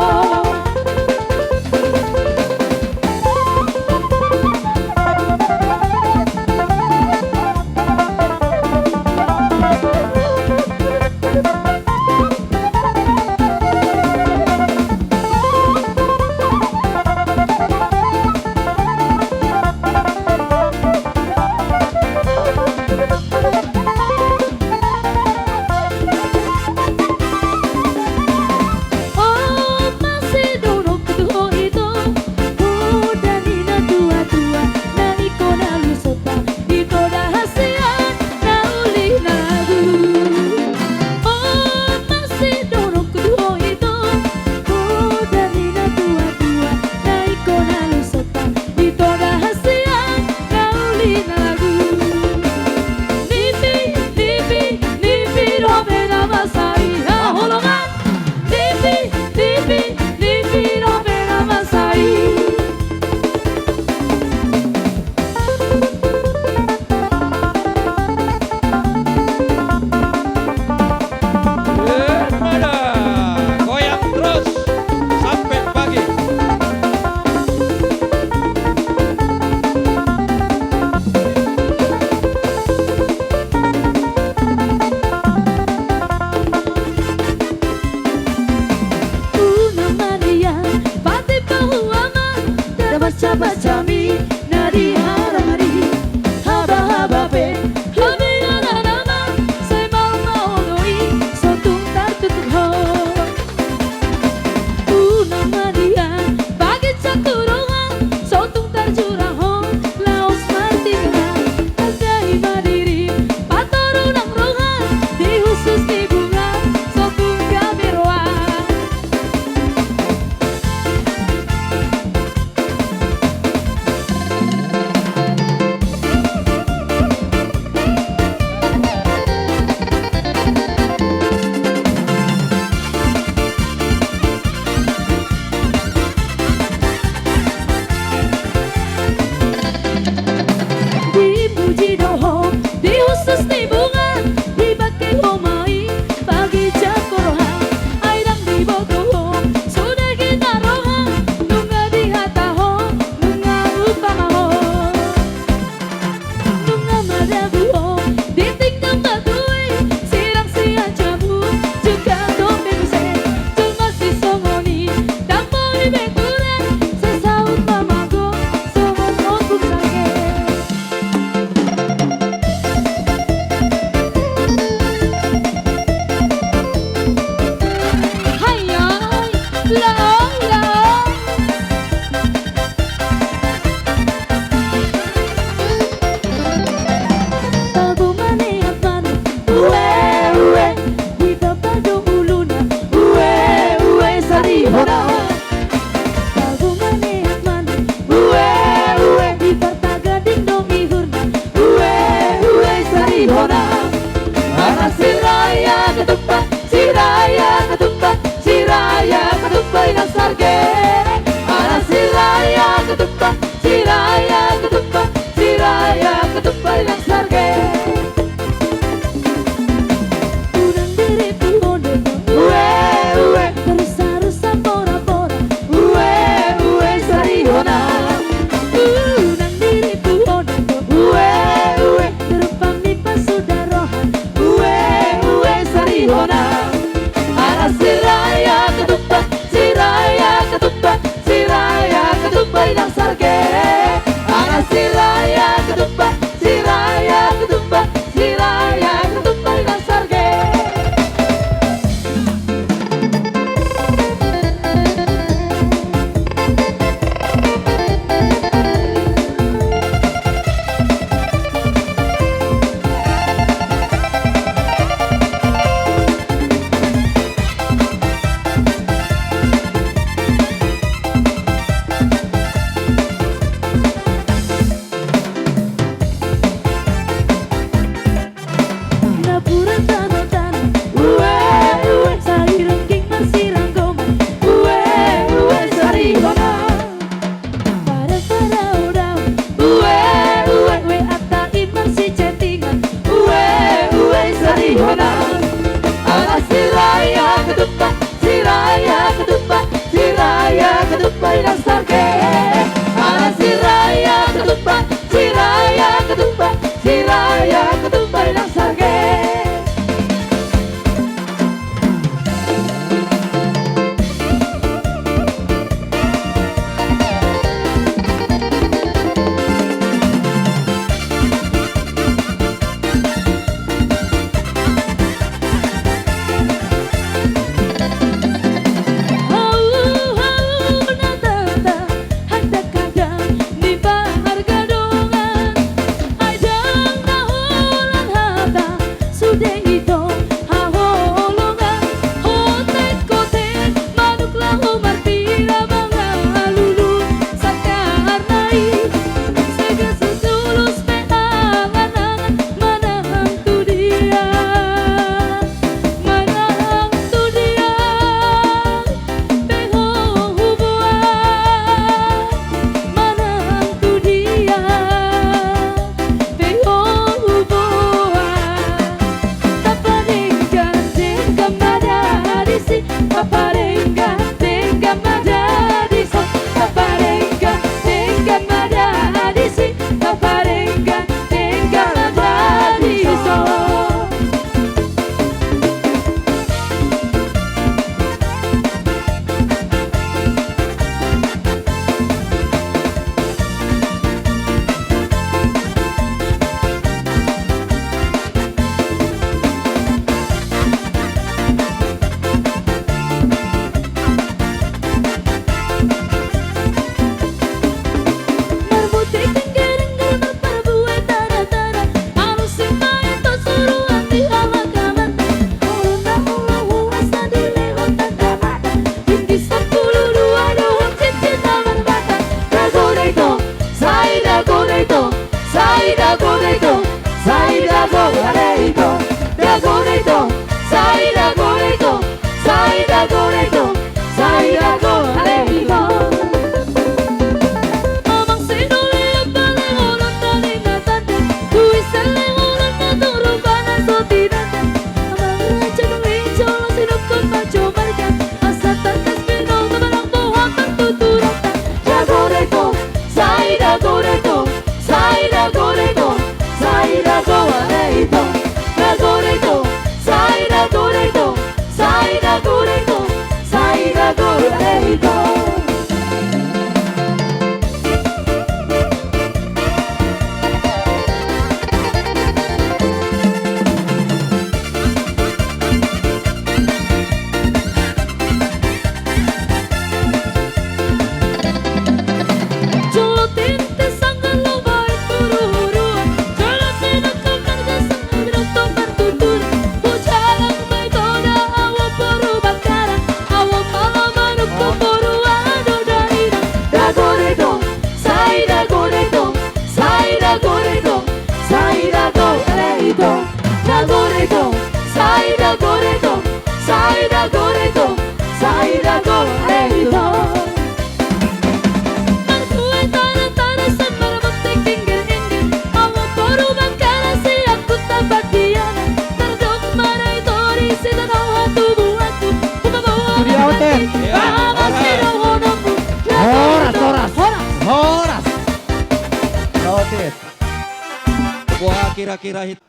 Kira-kira hita.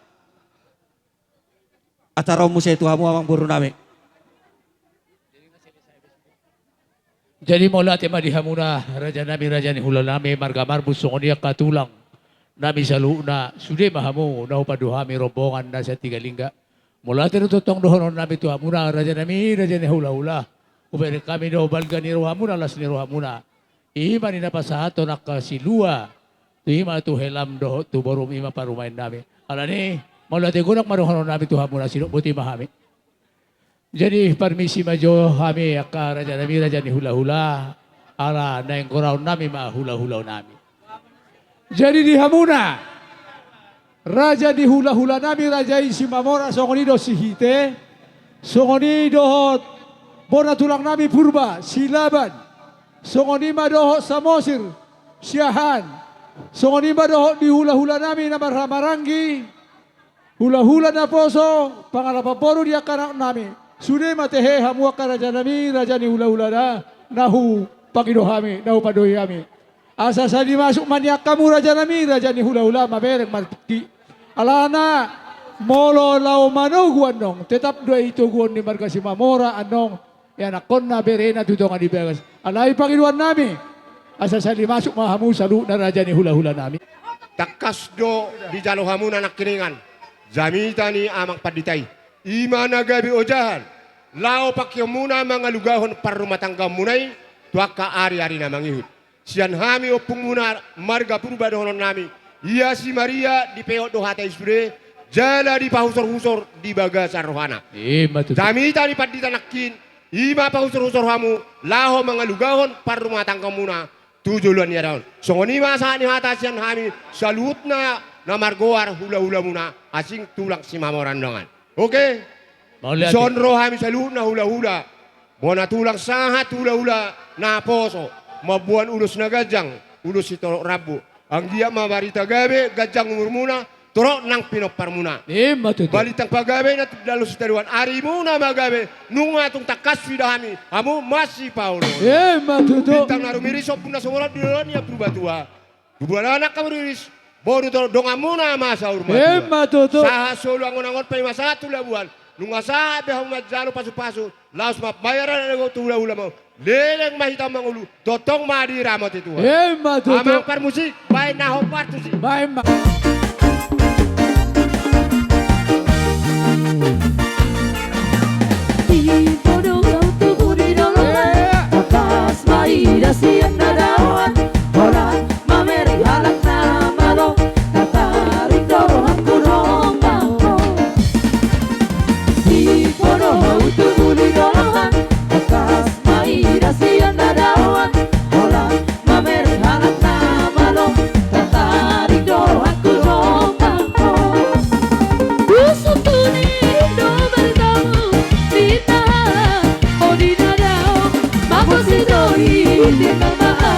Acara on muse tu hamu amang boru nami. Jadi mauliate ma di hamuna raja nami, raja ni hula nami, marga Marbun, songon i angka tulang nami saluhutna, sude ma hamu na hupado hami rombongan na Siantigalingga. Mauliate do tongtong dohonon nami tu hamuna raja nami, raja ni hula-hula. Hubereng hami do balga ni rohamuna, las ni rohamuna. I ma na pasahathon angka silua, tu i ma tu helam dohot tu borum, i ma parumaen nami. Alani, mauliate godang ma dohonon nami tu hamuna, sidok boti ma hami. Jadi parmisi ma jo hami angka raja nami, raja ni hula-hula, ala naeng goraon nami ma hula-hula nami. Jadi di hamuna raja ni hula-hula nami, raja i Simamora, songon i do Sihite, songon i dohot bona tulang nami Purba Silaban, songon i ma dohot Samosir Siahaan, songon i ma dohot di hula-hula nami na marhamaranggi, hula-hula naposo, pangalapan boru di angka anak nami. Sude ma tehe hamu angka raja nami, raja ni hula-hula na, na hupangido hami, na hupadohi hami. Asa sali masuk ma nian hamu raja nami, raja ni hula-hula, mamereng marpungki. Alana molo laho manogu annon, tetap do i toguon ni marga Simamora annon, ianakhonna berena tu tonga ni bagas. Alai pangidoan nami, asa sali masuk ma hamu saluhutna raja ni hula-hula nami. Tangkas do dijalo hamuna nangkiningan jamita ni amang pandita i, i ma na gabe ojahan laho pangkeonmuna mangalugahon parrumatanggaonmuna i tu angka ari-ari na mangihut. Sian hami ompungmuna marga Purba dohonon nami, ia si Maria dipehot do hata i sude, jala dipahusor-husor di bagasan rohana. Ima tutu. Jamita ni pandita nangkin, i ma pahusor-husor hamu laho mangalugahon parrumatanggaonmuna tu joloan ni ari on. Songon i ma sahat ni hata sian hami saluhutna na margoar hula-hulamuna, asing tulang Simamora dongan. Oke. Mauliate. Dison ro hami saluhutna hula-hula, bona tulang sahat hula-hula naposo, mamboan ulos na ganjang, ulos sitorop rambu. Anggiat ma barita gabe, ganjang umurmuna, torop nang pinomparmuna. Ima tutu. Balintang pagabe na tu dalo sitadoan, arimuna ma gabe, nunga tung tangkas huida hami, hamu masipaolo. Ima tutu. Bintang na rumiris, ombun na so bolon di dolok ni Purbatua. Tubuan anak hamu riris, boru torop donganmuna ma saur matua. Ima tutu. Sahat solu angon-angon, paima sahat tu labuan. Nunga sahat be hamu manjalo pasu-pasu, laos mambayar anak tu hula-hulamu. Leleng ma hita mangolu, tongtong ma diramoti Tuhan. Ima tutu. Amang parmusik, baen na hombar tusi. Baen ma. Di podo au tubu di dolok, eh, tangkas ma ida sian na daoan, holan mamereng halak na malo, tatarik do rohangku donganku. Di podo au tubu di dolok, tangkas ma ida sian na daoan, holan mamereng halak na malo, tatarik do rohangku donganku. Husungkun i do baritamu, pintaha, o di na dao, magosi do i di na dao.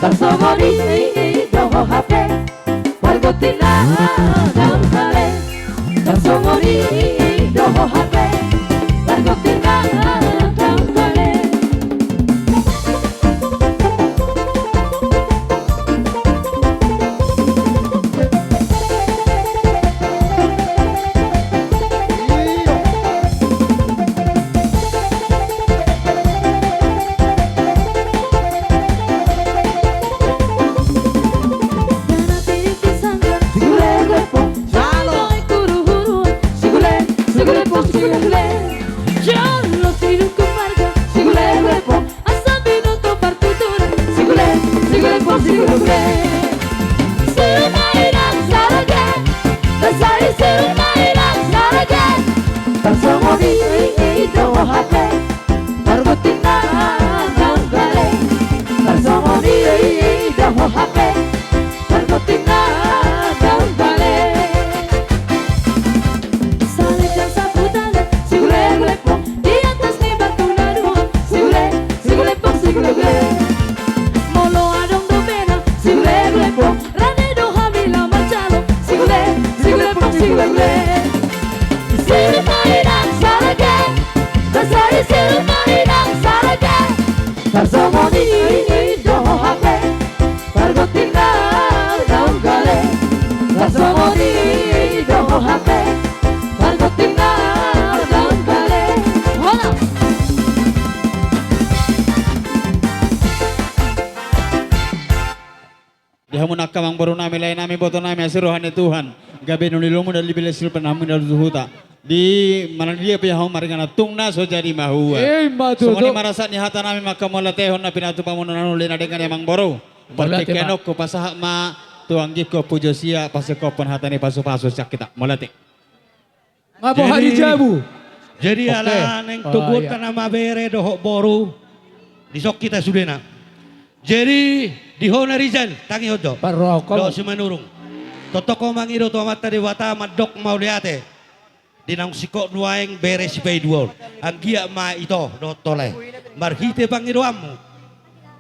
Tarsongon i do ho hape, pargonting na naung kale. Tarsongon i do ho hape, pargonting na naung kale. Sigulepong, sigulepong, sigulepong. Sigulepong, sigulepong. Sigulepong, sigulepong. Sigulepong, sigulepong. Sigulepong, sigulepong. Tarsongon i do ho hape, pargonting na naung kale. Tarsongon i do ho hape, pargonting na naung kale. Saleleng saputangan, sigulepong, di atas ni batu na dua. Sigule, sigulepong, sigulepong. Molo adong do bena, sigulepong, rade do hami laho manjalo. Sigule, sigulepong, sigulepong. Sirumai nang sarage, tasari sirumai nang sarage. Tarsongon i do ho hape, pargonting na naung kale. Tarsongon i do ho hape, pargonting na naung kale. Hola. Di hamu angka amangboru nami, lae nami, boto nami, asi roha ni Tuhan, gabe na nilulumu, na libe las silpan hamu na lutu huta. Di mana dia pe hamu maringanan, tung na so jadi mahua. Ima tutu. Songon i ma rasa ni hata nami, manghamauliatehon na pinatupa muna na uli na denggan i amangboru. Mauliate ma. Partingkian on hupasahat ma tu anggingku Ompu Josia, pasingkophon hata ni pasupasu sian hita. Mauliate. Nga boha di jabu. Jadi ala naeng toguonta nama bere dohot boru, dison hita sudena. Jadi di ho na Rizal, tangihon jo. Parrohahon ho. Dohot Simanurung. Tongtong ho mangido tu Amanta Debata mandok mauliate. Di naung singkop nuaeng bere sipaiduaon. Anggiat ma ito dohot ho lae, marhite pangidoanmu,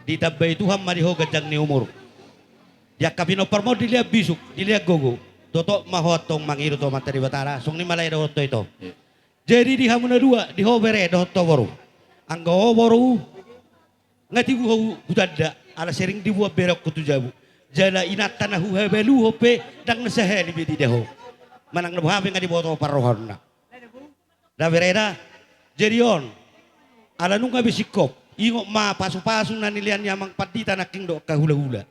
ditambai Tuhan ma di ho ganjang ni umur. Di angka pinompar ma on, dilean bisuk, dilean gogo. Tongtong ma ho antong mangido tu Amanta Debata, songon i ma lae dohot ho ito. Jadi di hamu na dua, di ho bere dohot ho boru. Anggo ho boru, nga tibu ho hutanda, ala sering diboan berengku tu jabu. Jala inanta na huhabaluhon pe, ndang na sahali be dida ho. Manang na boha pe nga diboto parrohaonna. Da bere da, jadi on, ala nunga be singkop, ingot ma pasupasu na nilean ni amang pandita nangkin dohot angka hulahula.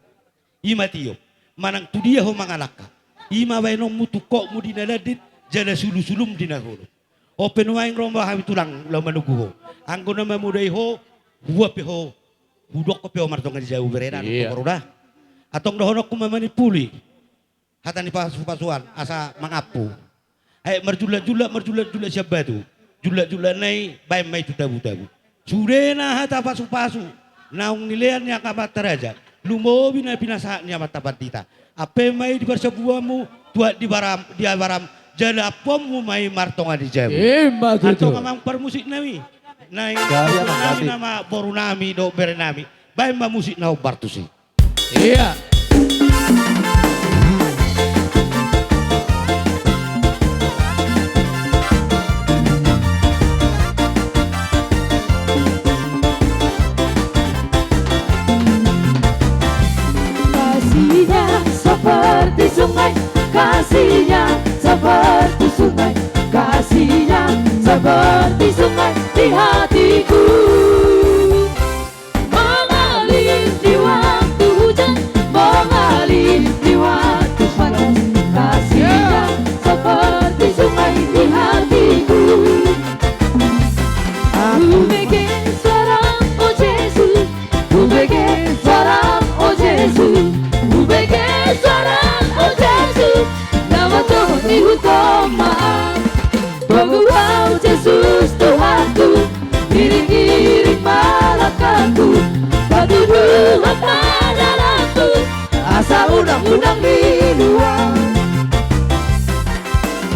Ima tiop, manang tu dia ho mangalangka, ima baenonmu tungkotmu di na landit, jala sulusulum di na holom. On pe nuaeng ro ma hami tulang laho manunggu ho. Anggo na mamodai ho, huboan pe ho, hudokkon pe ho martonga ni jabu bere da. Iya. Antong dohononku ma manimpuli hata ni pasupasuan asa mangampu. Aek marjullatjullat, marjullatjullat sian batu. Jullatjullatna i baen ma i tu tabutabu. Sudena hata pasupasu naung nilean ni angka amanta raja, lumobi na pinasahat ni amanta pandita. Ampe ma i di parsambuanmu, tuat di baram, di abaram, jala ampuonmu ma i martonga ni jabu. Ima tutu. Antong amang parmusik nami, naeng, gabe, amang, nami gabe. Nama boru nami dohot bere nami. Baen ma musik na hombar tusi. Iya. Kasihnya seperti sungai, kasihnya seperti sungai, kasihnya seperti sungai di hatiku. Mengalir di waktu hujan, mengalir di waktu panas. Kasihnya seperti sungai di hatiku. Aku bege suaram, oh Jesus. Ku bege suaram, oh Jesus. Ku bege suaram, oh Jesus. Na mandok ni huton ma. Bogu au Jesus Tuhanku, iring-iring ma langkangku, patuduhon ma dalanku, asa unang-unang ni nuaeng.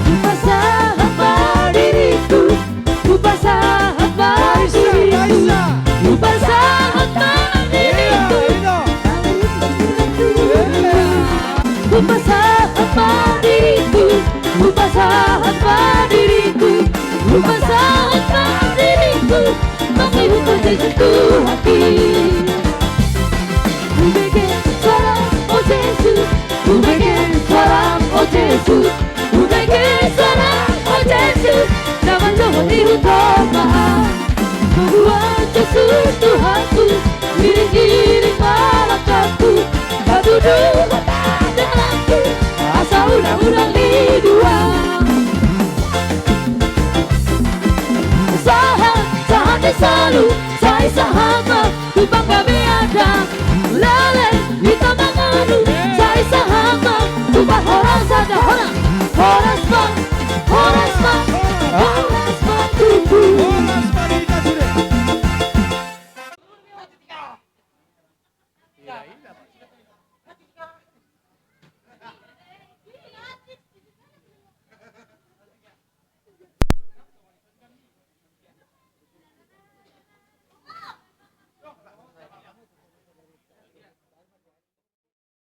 Hupasahat ma diringku, hupasahat ma diringku, hupasahat ma diringku. Tahan ma diringku, mangihut Jesus Tuhanki. Hubege suaram, o Jesus, hubege suaram, o Jesus, hubege suaram, o Jesus, na mandohot ihut ho ma. Paboa Jesus Tuhanku, iring-iring ma langkangku, patuduhon ma dalangku, asa unang-unang ni dua. Sahat, sahat ni solu, sai sahat ma tu panggabean. Lale hita mangalului,